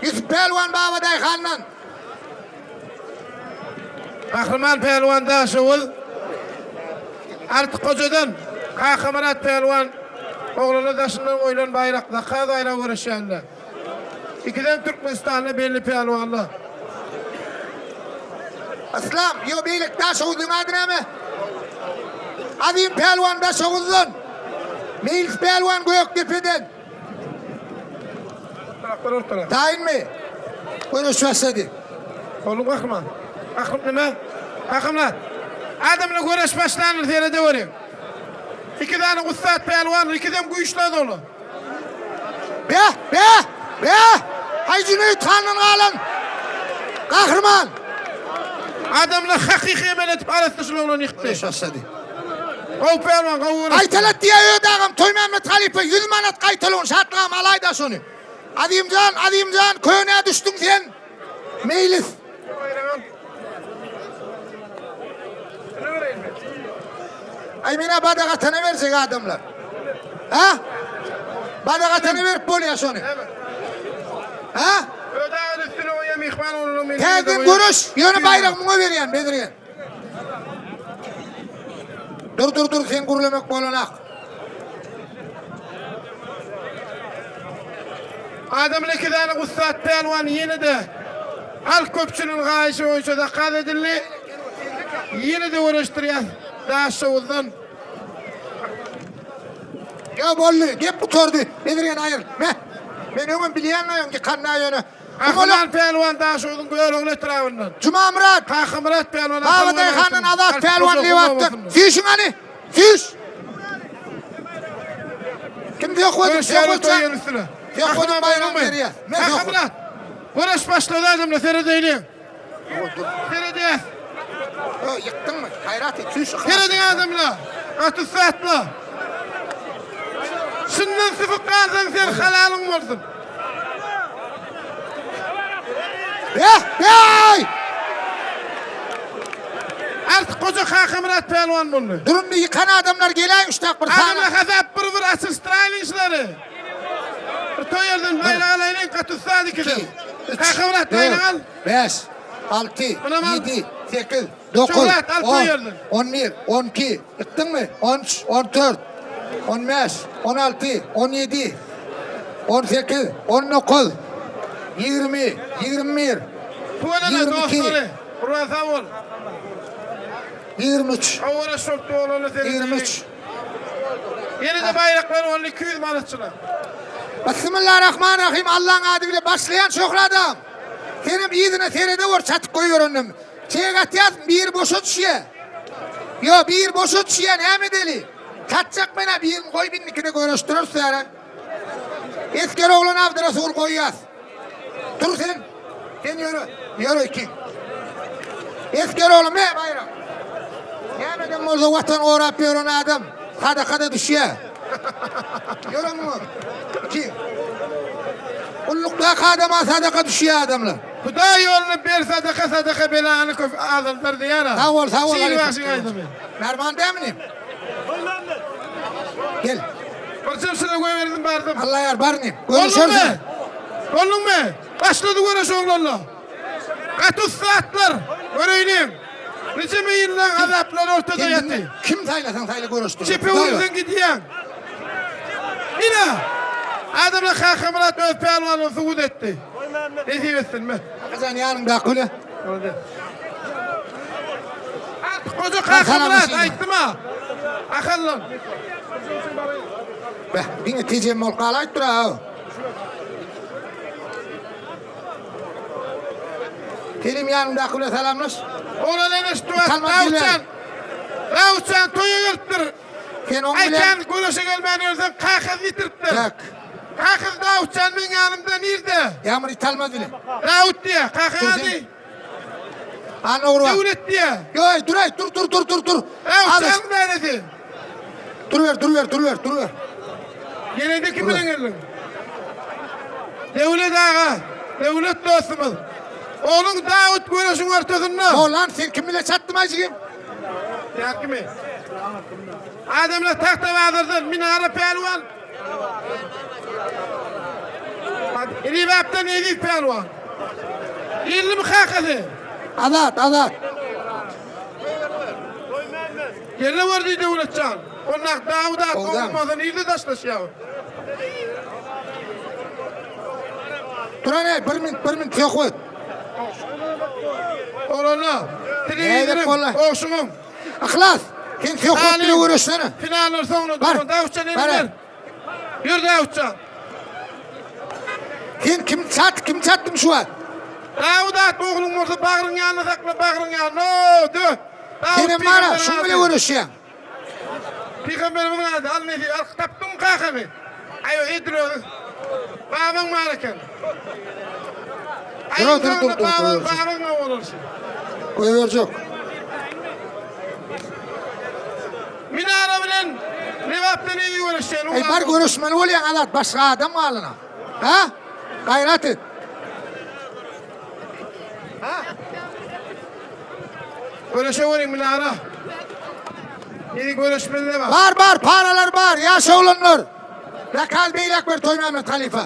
Ýusup Pälwan Babadaýhandan. Gahryman Pälwan Daşoguz Artyk Hojadan Kakamyrat Pälwan oglana daşyndan goýlan baýrak zakaz baýragy göreşýänler. Ikisem Türkmenistanda belli pälwanlar. Yslam, ýo beýleki Daşoguzyň ady näme? Azim Pälwan Daşoguzdan. Meýlis Pälwan Gökdepeden. Taýynmy? Göreş başlady. Onuň gahryman. Gahryman nime? Gahryman. Adamlar göreş başlandy serede görüň. Iki sany ussat pälwan, ikisem güýçli adamlar. Beh, beh, beh! Haý Jüneýit handan galan gahryman. Adamlar hakyky emel edip arassa şul oglany ýykdy. Göreş başlady. Gowy pälwan gowy göreşdi. Gaýtalat diýýär Öde agam Toýmämmet halypa 100 manat gaýtalygyn Şatlyk agam alaýda şony. Azimjan Azimjan könä düşdüň sen. Meýlis. Aý menä badak atana berjek adamlar. Ha? Badak atana berip bolýar şony. Ha? Öde agam üstüne goýýar myhman oglunyň meni. Täzeden göreş, ýöne baýragy muňa berýän Bezirgen. Dur dur dur sen gürlemek bolanak. Adamly iki sany ussat pälwan ýene-de halk köpçüliginiň haýyşy boýunça zakaz edildi. Ýene-de göreşdirýäs Daşoguzdan. Ýa boldy, gep gutardy. Bezirgen aýyr. Meh. Men öňem bilýän öň ýykanda ýöne. Gahryman pälwan Daşoguzyň Görogly etrabyndan. Jumamyrat. Kakamyrat pälwan Babadaýhandan Azat pälwan Lebapdan. Süýşüň hany. Süýş. Kim söhbet? Söhbet üstüne. Söhbet baýrak berýär. Kakamyrat. Göreş başlady adamlar seredeýliň. Seredýäs. Ýykdyňmy? Haýrat et, süýş. Serediň adamlar. Gaty ussatlar. Şundan sypyp galsaň sen halalyň bolsun. Beh, beh! Artyk goja Kakamyrat pälwan boldy. Durumny ýykan adamlar geläý üç tak bir sana. Adamlar hasap bir bir açyşdyraýlyň şulary. Bir toý ýerden baýrak alaýlyň gaty ussat ikisi. Kakamyrat baýrak al. 5, 6, 7, 8, 9, 10, 11, 12, ýykdyňmy? 13, 14, 15, 16, 17, 18, 19, 20, 21, Tüweleme 22, dostlary. Gurban sag bol. 23, Awara şol dolanly seni. 23. Ýene-de baýraklar boldy 200 manatçylar. Bismillahirrahmanirrahim. Allaň ady bile başlaýan şöhradam. Senem yzyna serede gör çatyk goýberendim. Çek atýas biri boşa düşýä. Ýo biri boşa düşýä näme edeli? Çatjak menä birini goýup indikine göreşdireris bäre. Esger oglan Abdyrasul goýýas. Dur sen. Sen ýöre. Ýöre iki. Esger oglum me baýrak. Nämeden bolsa watan gorap ýören adam sadakada düşýä. Ýöre muňa. Iki. Gullukdaky adama sadaka düşýä adamlar. Hudaý ýoluna ber sadaka sadaka belany köp azaldar diýýär. Sag bol sag bol. Şir bagşyň aýdymy. Narman dämi inim? Gel. Bir çemçe goýberdim bardym. Alla ýar bar inim. Görüşersiň. Bolduňmy? Başlady göreş oglanlar. Gaty ussatlar. Göreýliň. Nijeme ýyllaň azaplary ortada ýaty. Kim saýlasaň saýla göreşdir. Çepe ursaň gidýäň. Ine. Adamlar Kakamyrat öz pälwanyny subut etdi. Nesip etsin. Me. Kakajan ýanyňdaky bile. Artyk goja Kakamyrat aýtdym-a. Akylly. Beh, diňe tejem bolup galaýypdyr-a. Selim ýanyňdaky bilen salamlaş. Oglan eneş Dawutjan. Dawutjan toýa gelipdir. Sen oň Aý bilen kän göreşe gelmän ýörseň kakasyny ýitiripdir. Tak. Kakasy Dawutjan meň ýanymda nirde? Ýagmyr it almaz bile. Dawut diýýär. Kakaň Dur ady? sen. Anna Gurban. Döwlet diýýär. Ýoý, dur aý, dur dur dur dur dur. Dawutjanyň dänesi. Dur ber, dur ber, dur ber, dur ber. Gelende kim bilen geldiň? Döwlet aga, Döwlet dostumyz. Ogluň Dawut göreşiň ortasynda. Molan sen kim bile çatdym aýjygym? Sen kimi? Adamlar Tagtabazardan Minara pälwan. Ribapdan Eziz pälwan. Geldim kakasy. Azat, Azat. Gelne gördi Döwletjan. Onnak Dawut at Oglan. olmasa nirde daşlaşýar? Duran ey, bir minut, bir minut söhbet. Oglanlar, telewizoryň, bolla. ogşuňyň. Yhlas, sen söhbet bile göreşsene. Finallar soňuna Bar. durun. Dawutjan Bar. elinden. Ýür Dawutjan. Sen kim çat, kim çatdym şu wagt? Dawut at ogluň bolsa bagryň ýanyna sakla, bagryň ýanyna. Oo, dö. Dawut Senem bara, pygamber şuň bile ady. göreşýäň. Pygamberimiziň ady, al nesi, al tapdyň kakamy. Aý, edil özüň. Babaň bar eken. Aý, Dur, dur, dur, dur, babaň, dur. babaň bolar şu. Goýberjek. Minara bilen Lebapdan evi göreşýän. Ey bar göreşmeli bolýaň Azat, başga adam galyna. Ha? Gaýrat et. Göreşe görüň Minara. Ýeri göreşmeli de bar. Bar bar paralar bar ýaş oglanlar. Zakaz beýläk ber Toýmämmet halypa.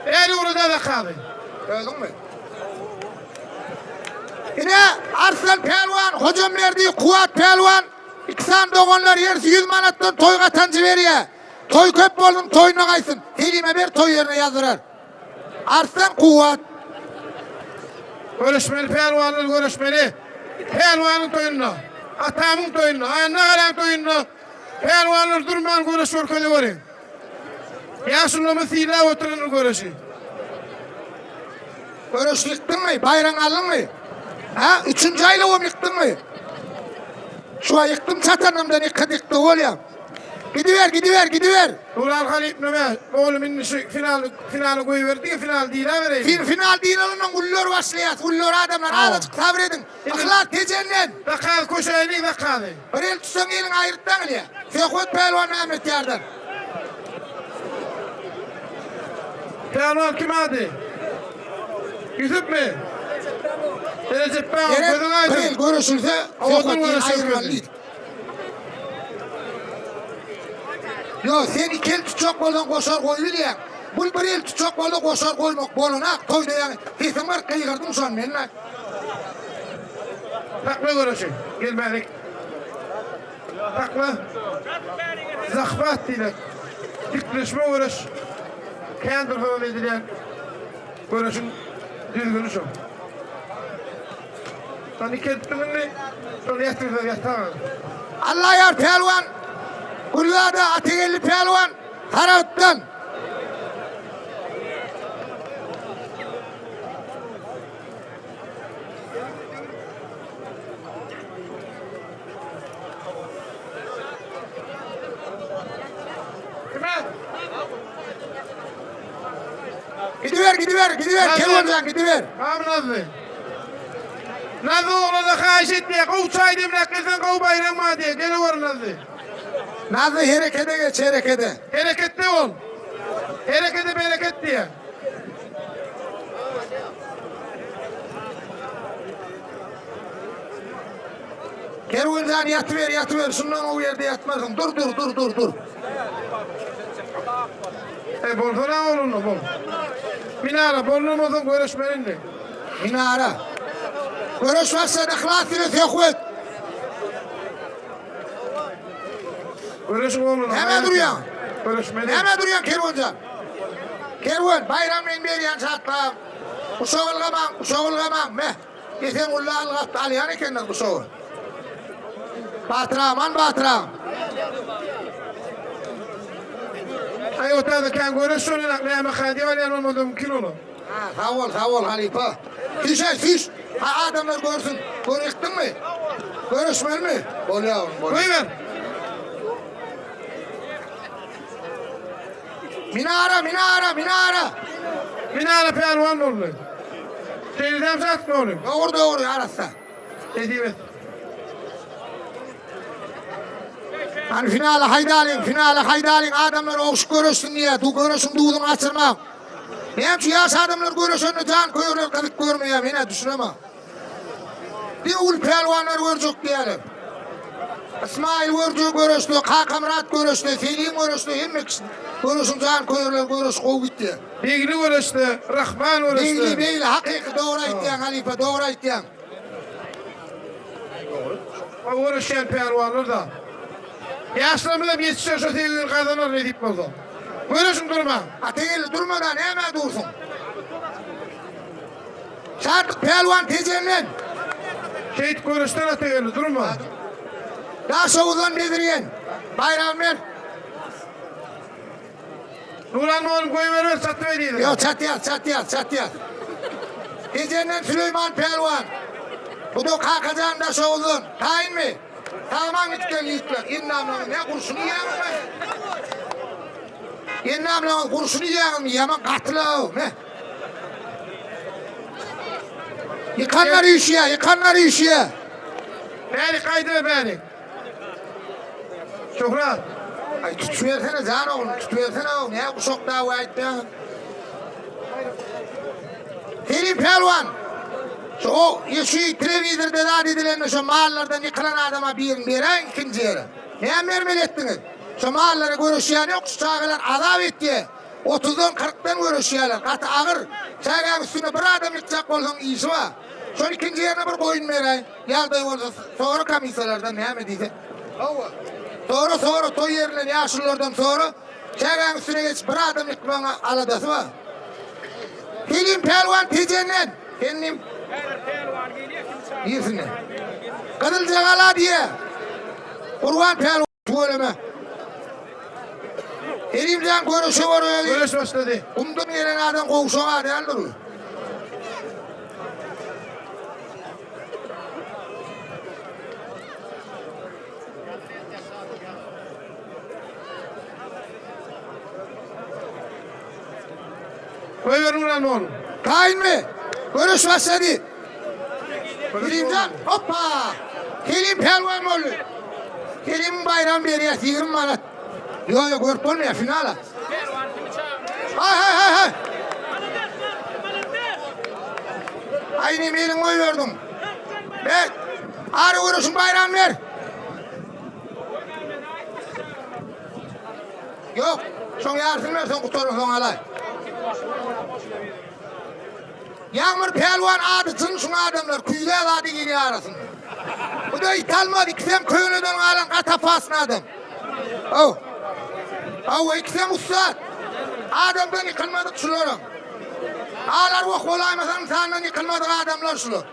El ugrada zakazy. Özüňmi? Ine Arslan pälwan, Hojamberdi, Kuwat pälwan iki sany doganlar hersi 100 manatdan toý gatanjy berýär. Toý köp bolsun, toýuna gaýtsyn. Selime ber toý ýerine ýazdyrar. Arslan Kuwat. Göreşmeli pälwanlar göreşmeli. Pälwanyň toýunda, atamyň toýunda, Anna garaň toýunda pälwanlar durman göreş görkeze görüň. Ýaşulymyz sylap oturan göreşi. Göreş ýykdyňmy? Baýraň aldyňmy? Ha, üçünji aýlawam ýykdyňmy? Şu aý ýykdym çatanymdan ýykyp ýykdy bolýa. Gidiber, gidiber, gidiber. Duran halyp neme? Oglum indi şu final finaly goýberdi, final diýlä bereýin. Fin final diýlen gullar başlaýar. Gullar adamlar azajyk sabyr ediň. Yhlas Tejenden. Zakaz köşeýli zakazy. Bir el tutsaň eliň aýryp daňylýar. Söhbet pälwan Mämmetýardan. Pälwan kim ady? Ýusupmy? Recep Bey, Gerek gözüň bir aýdyn. el görüşülse Owadan söhbet görüşüp aýyrmaly geldi. diýdik. Yo sen iki el tutjak bolsaň goşar goý bilýäň. Bul bir el tutjak bolsa goşar goýmak bolanak toýda ýaňy sesiň bar gygyrdym şony men. Sakla göreşi. Gel bärik. Sakla. Zahwat diýlek. Dikleşme göreş. Kän dursadan edilýän göreşiň düzgüni şu. Sen iki etdiň indi. Şony ýatyrsa ýataň. Allaýar pälwan, Gülzada Atageldi pälwan Saragtdan. Kime? Gidiber, gidiber, gidiber. Kerwenjan gidiber. Abi Nazlı. Nazlı oğluna da haýyş etmeýär. Gowy çaý demläp gelseň gowy baýraň bar diýýär. Gele gör Nazlı. Nazlı herekete geç, herekete. Hereketde ol. Herekete bereket diýýär. Kerwenjan ýatyber, ýatyber. Şundan o ýerde ýatmarsyň. Dur, dur, dur, dur, dur. E bolsana oğlunla bol. Minara bolunamazdan göreşmeli indi. Minara. Göreş başladı. Yhlas ile söhbet. Göreş oğluna. Näme durýaň? Göreşmeli. Näme durýaň Kerwenjan? Kerwen, bayram men berýän şatlam. Uşak ylgamaň, uşak ylgamaň. Meh. Esen ulla algapdy alýan ekenler uşagy. Batyr aman Batyr agam. Aý otada kän göreş şonuň näme hadi alýan bolmasa mümkin olar. Ha, sag bol, sag bol halypa. Süýş aý, süýş. Ha adamlar görsün. Görüşdiňmi? Görüşmelimi? Bolýar, bolýar. Goýber. Minara, minara, minara. Minara pälwan boldy. Şeýle şat boldy. Dogry, dogry, arassa. Nesip et. Hany finala haýdalyň, finala haýdalyň, adamlar ogşuk göreşsin diýýär. Du göreşiň duzuny gaçyrmaň. Näme üçin ýaş adamlar göreşende jan köýerler gyzyk görmeýär, men-ä düşünemok. Diňe uly pälwanlar görjek diýýärler. Ysmaýyl görjek göreşde, Kakamyrat göreşde, Selim göreşde hemme kişi göreşiň jan köýerler göreş gowy gitýär. Begli göreşde, Rahman göreşde. Begli, begli hakyky dogry aýtýaň halypa dogry aýtýaň. Gowy göreşýän pälwanlar da. Ýaşlarymyzam ýetişer şo sevgini gazanar nesip bolsa. Göreşiň durmaň. Atageldi durmada nämä dursuň. Şatlyk pälwan Tejenden. Şeýdip göreşden Atageldi durma. Daşoguzdan Bezirgen. Baýragyny ber. Nuran mugallym goýberiber çatyp edýär. Ýok çatýas çatýas çatýas. Tejenden Süleýman pälwan. Bu da Kakajan Daşoguzdan. Taýynmy? Sag-aman gidip gel ýigitler. Endamlaryňyz nä gurşun iýýäňizmi? Endamlaryňyz gurşun iýýäňizmi? Ýaman gatylaw. Me. Ýykanlar üýşýär, ýykanlar üýşýär. Bärik gaýdyber bärik. Şöhrat. Aý tutubersene jan oglum, tutubersene ow, nä guşak dawa aýtýaň. Selim pälwan. Şu o şu telewizorda zat edilende şu mallardan ýykylan adama birini beräýiň ikinji ýere. Näme bermeli etdiňiz? Şu mallara göreşýän ýok, şu çagalar azap etýär. Otuzdan, kyrkdan göreşýärler. Gaty agyr. Çägäň üstünde bir adam ýykjak bolsaň işi bar. Şol ikinji ýerine bir goýun beräý. Ýagdaý bolsa sora komissiýalardan näme diýse. Hawa. Sora sora toý ýerinden ýaşululardan sora. Çägäň üstüne geçip bir adam ýykmagyň aladasy bar. Selim pälwan Tejenden. Sen nim? Birsinden. Gyzyljagala diýe. Gurban pälwan. Tüweleme. Elimden göreşe gör özi. Göreş başlady. Gumdan gelen adam gowşak däldir. Goýberiň ulan ol. Taýynmy? Göreş başlady. Selimjan, hoppa! Selim pälwan boldy. Selimiň baýragyny berýäs 20 manat. Ýok, ýok, görüp bolmaýar finala. Haý, haý, haý, haý. Aý, inim, eliňi goýberdiň. Ber. Ara göreşiň baýragyny ber. Ýok, şoň ýarysyny ber, soň gutarar, soň alaý. Ýagmyr pälwan ady çyn şuň adamlar küýzä zady girýär arasynda. Bu da it almaz ikisem köneden galan gaty opasny adam. Haw. Hawa ikisem ussat. Adamdan ýykylmadyk şularam. Alar wah bolaýmasaň ynsandan ýykylmadyk adamlar şular.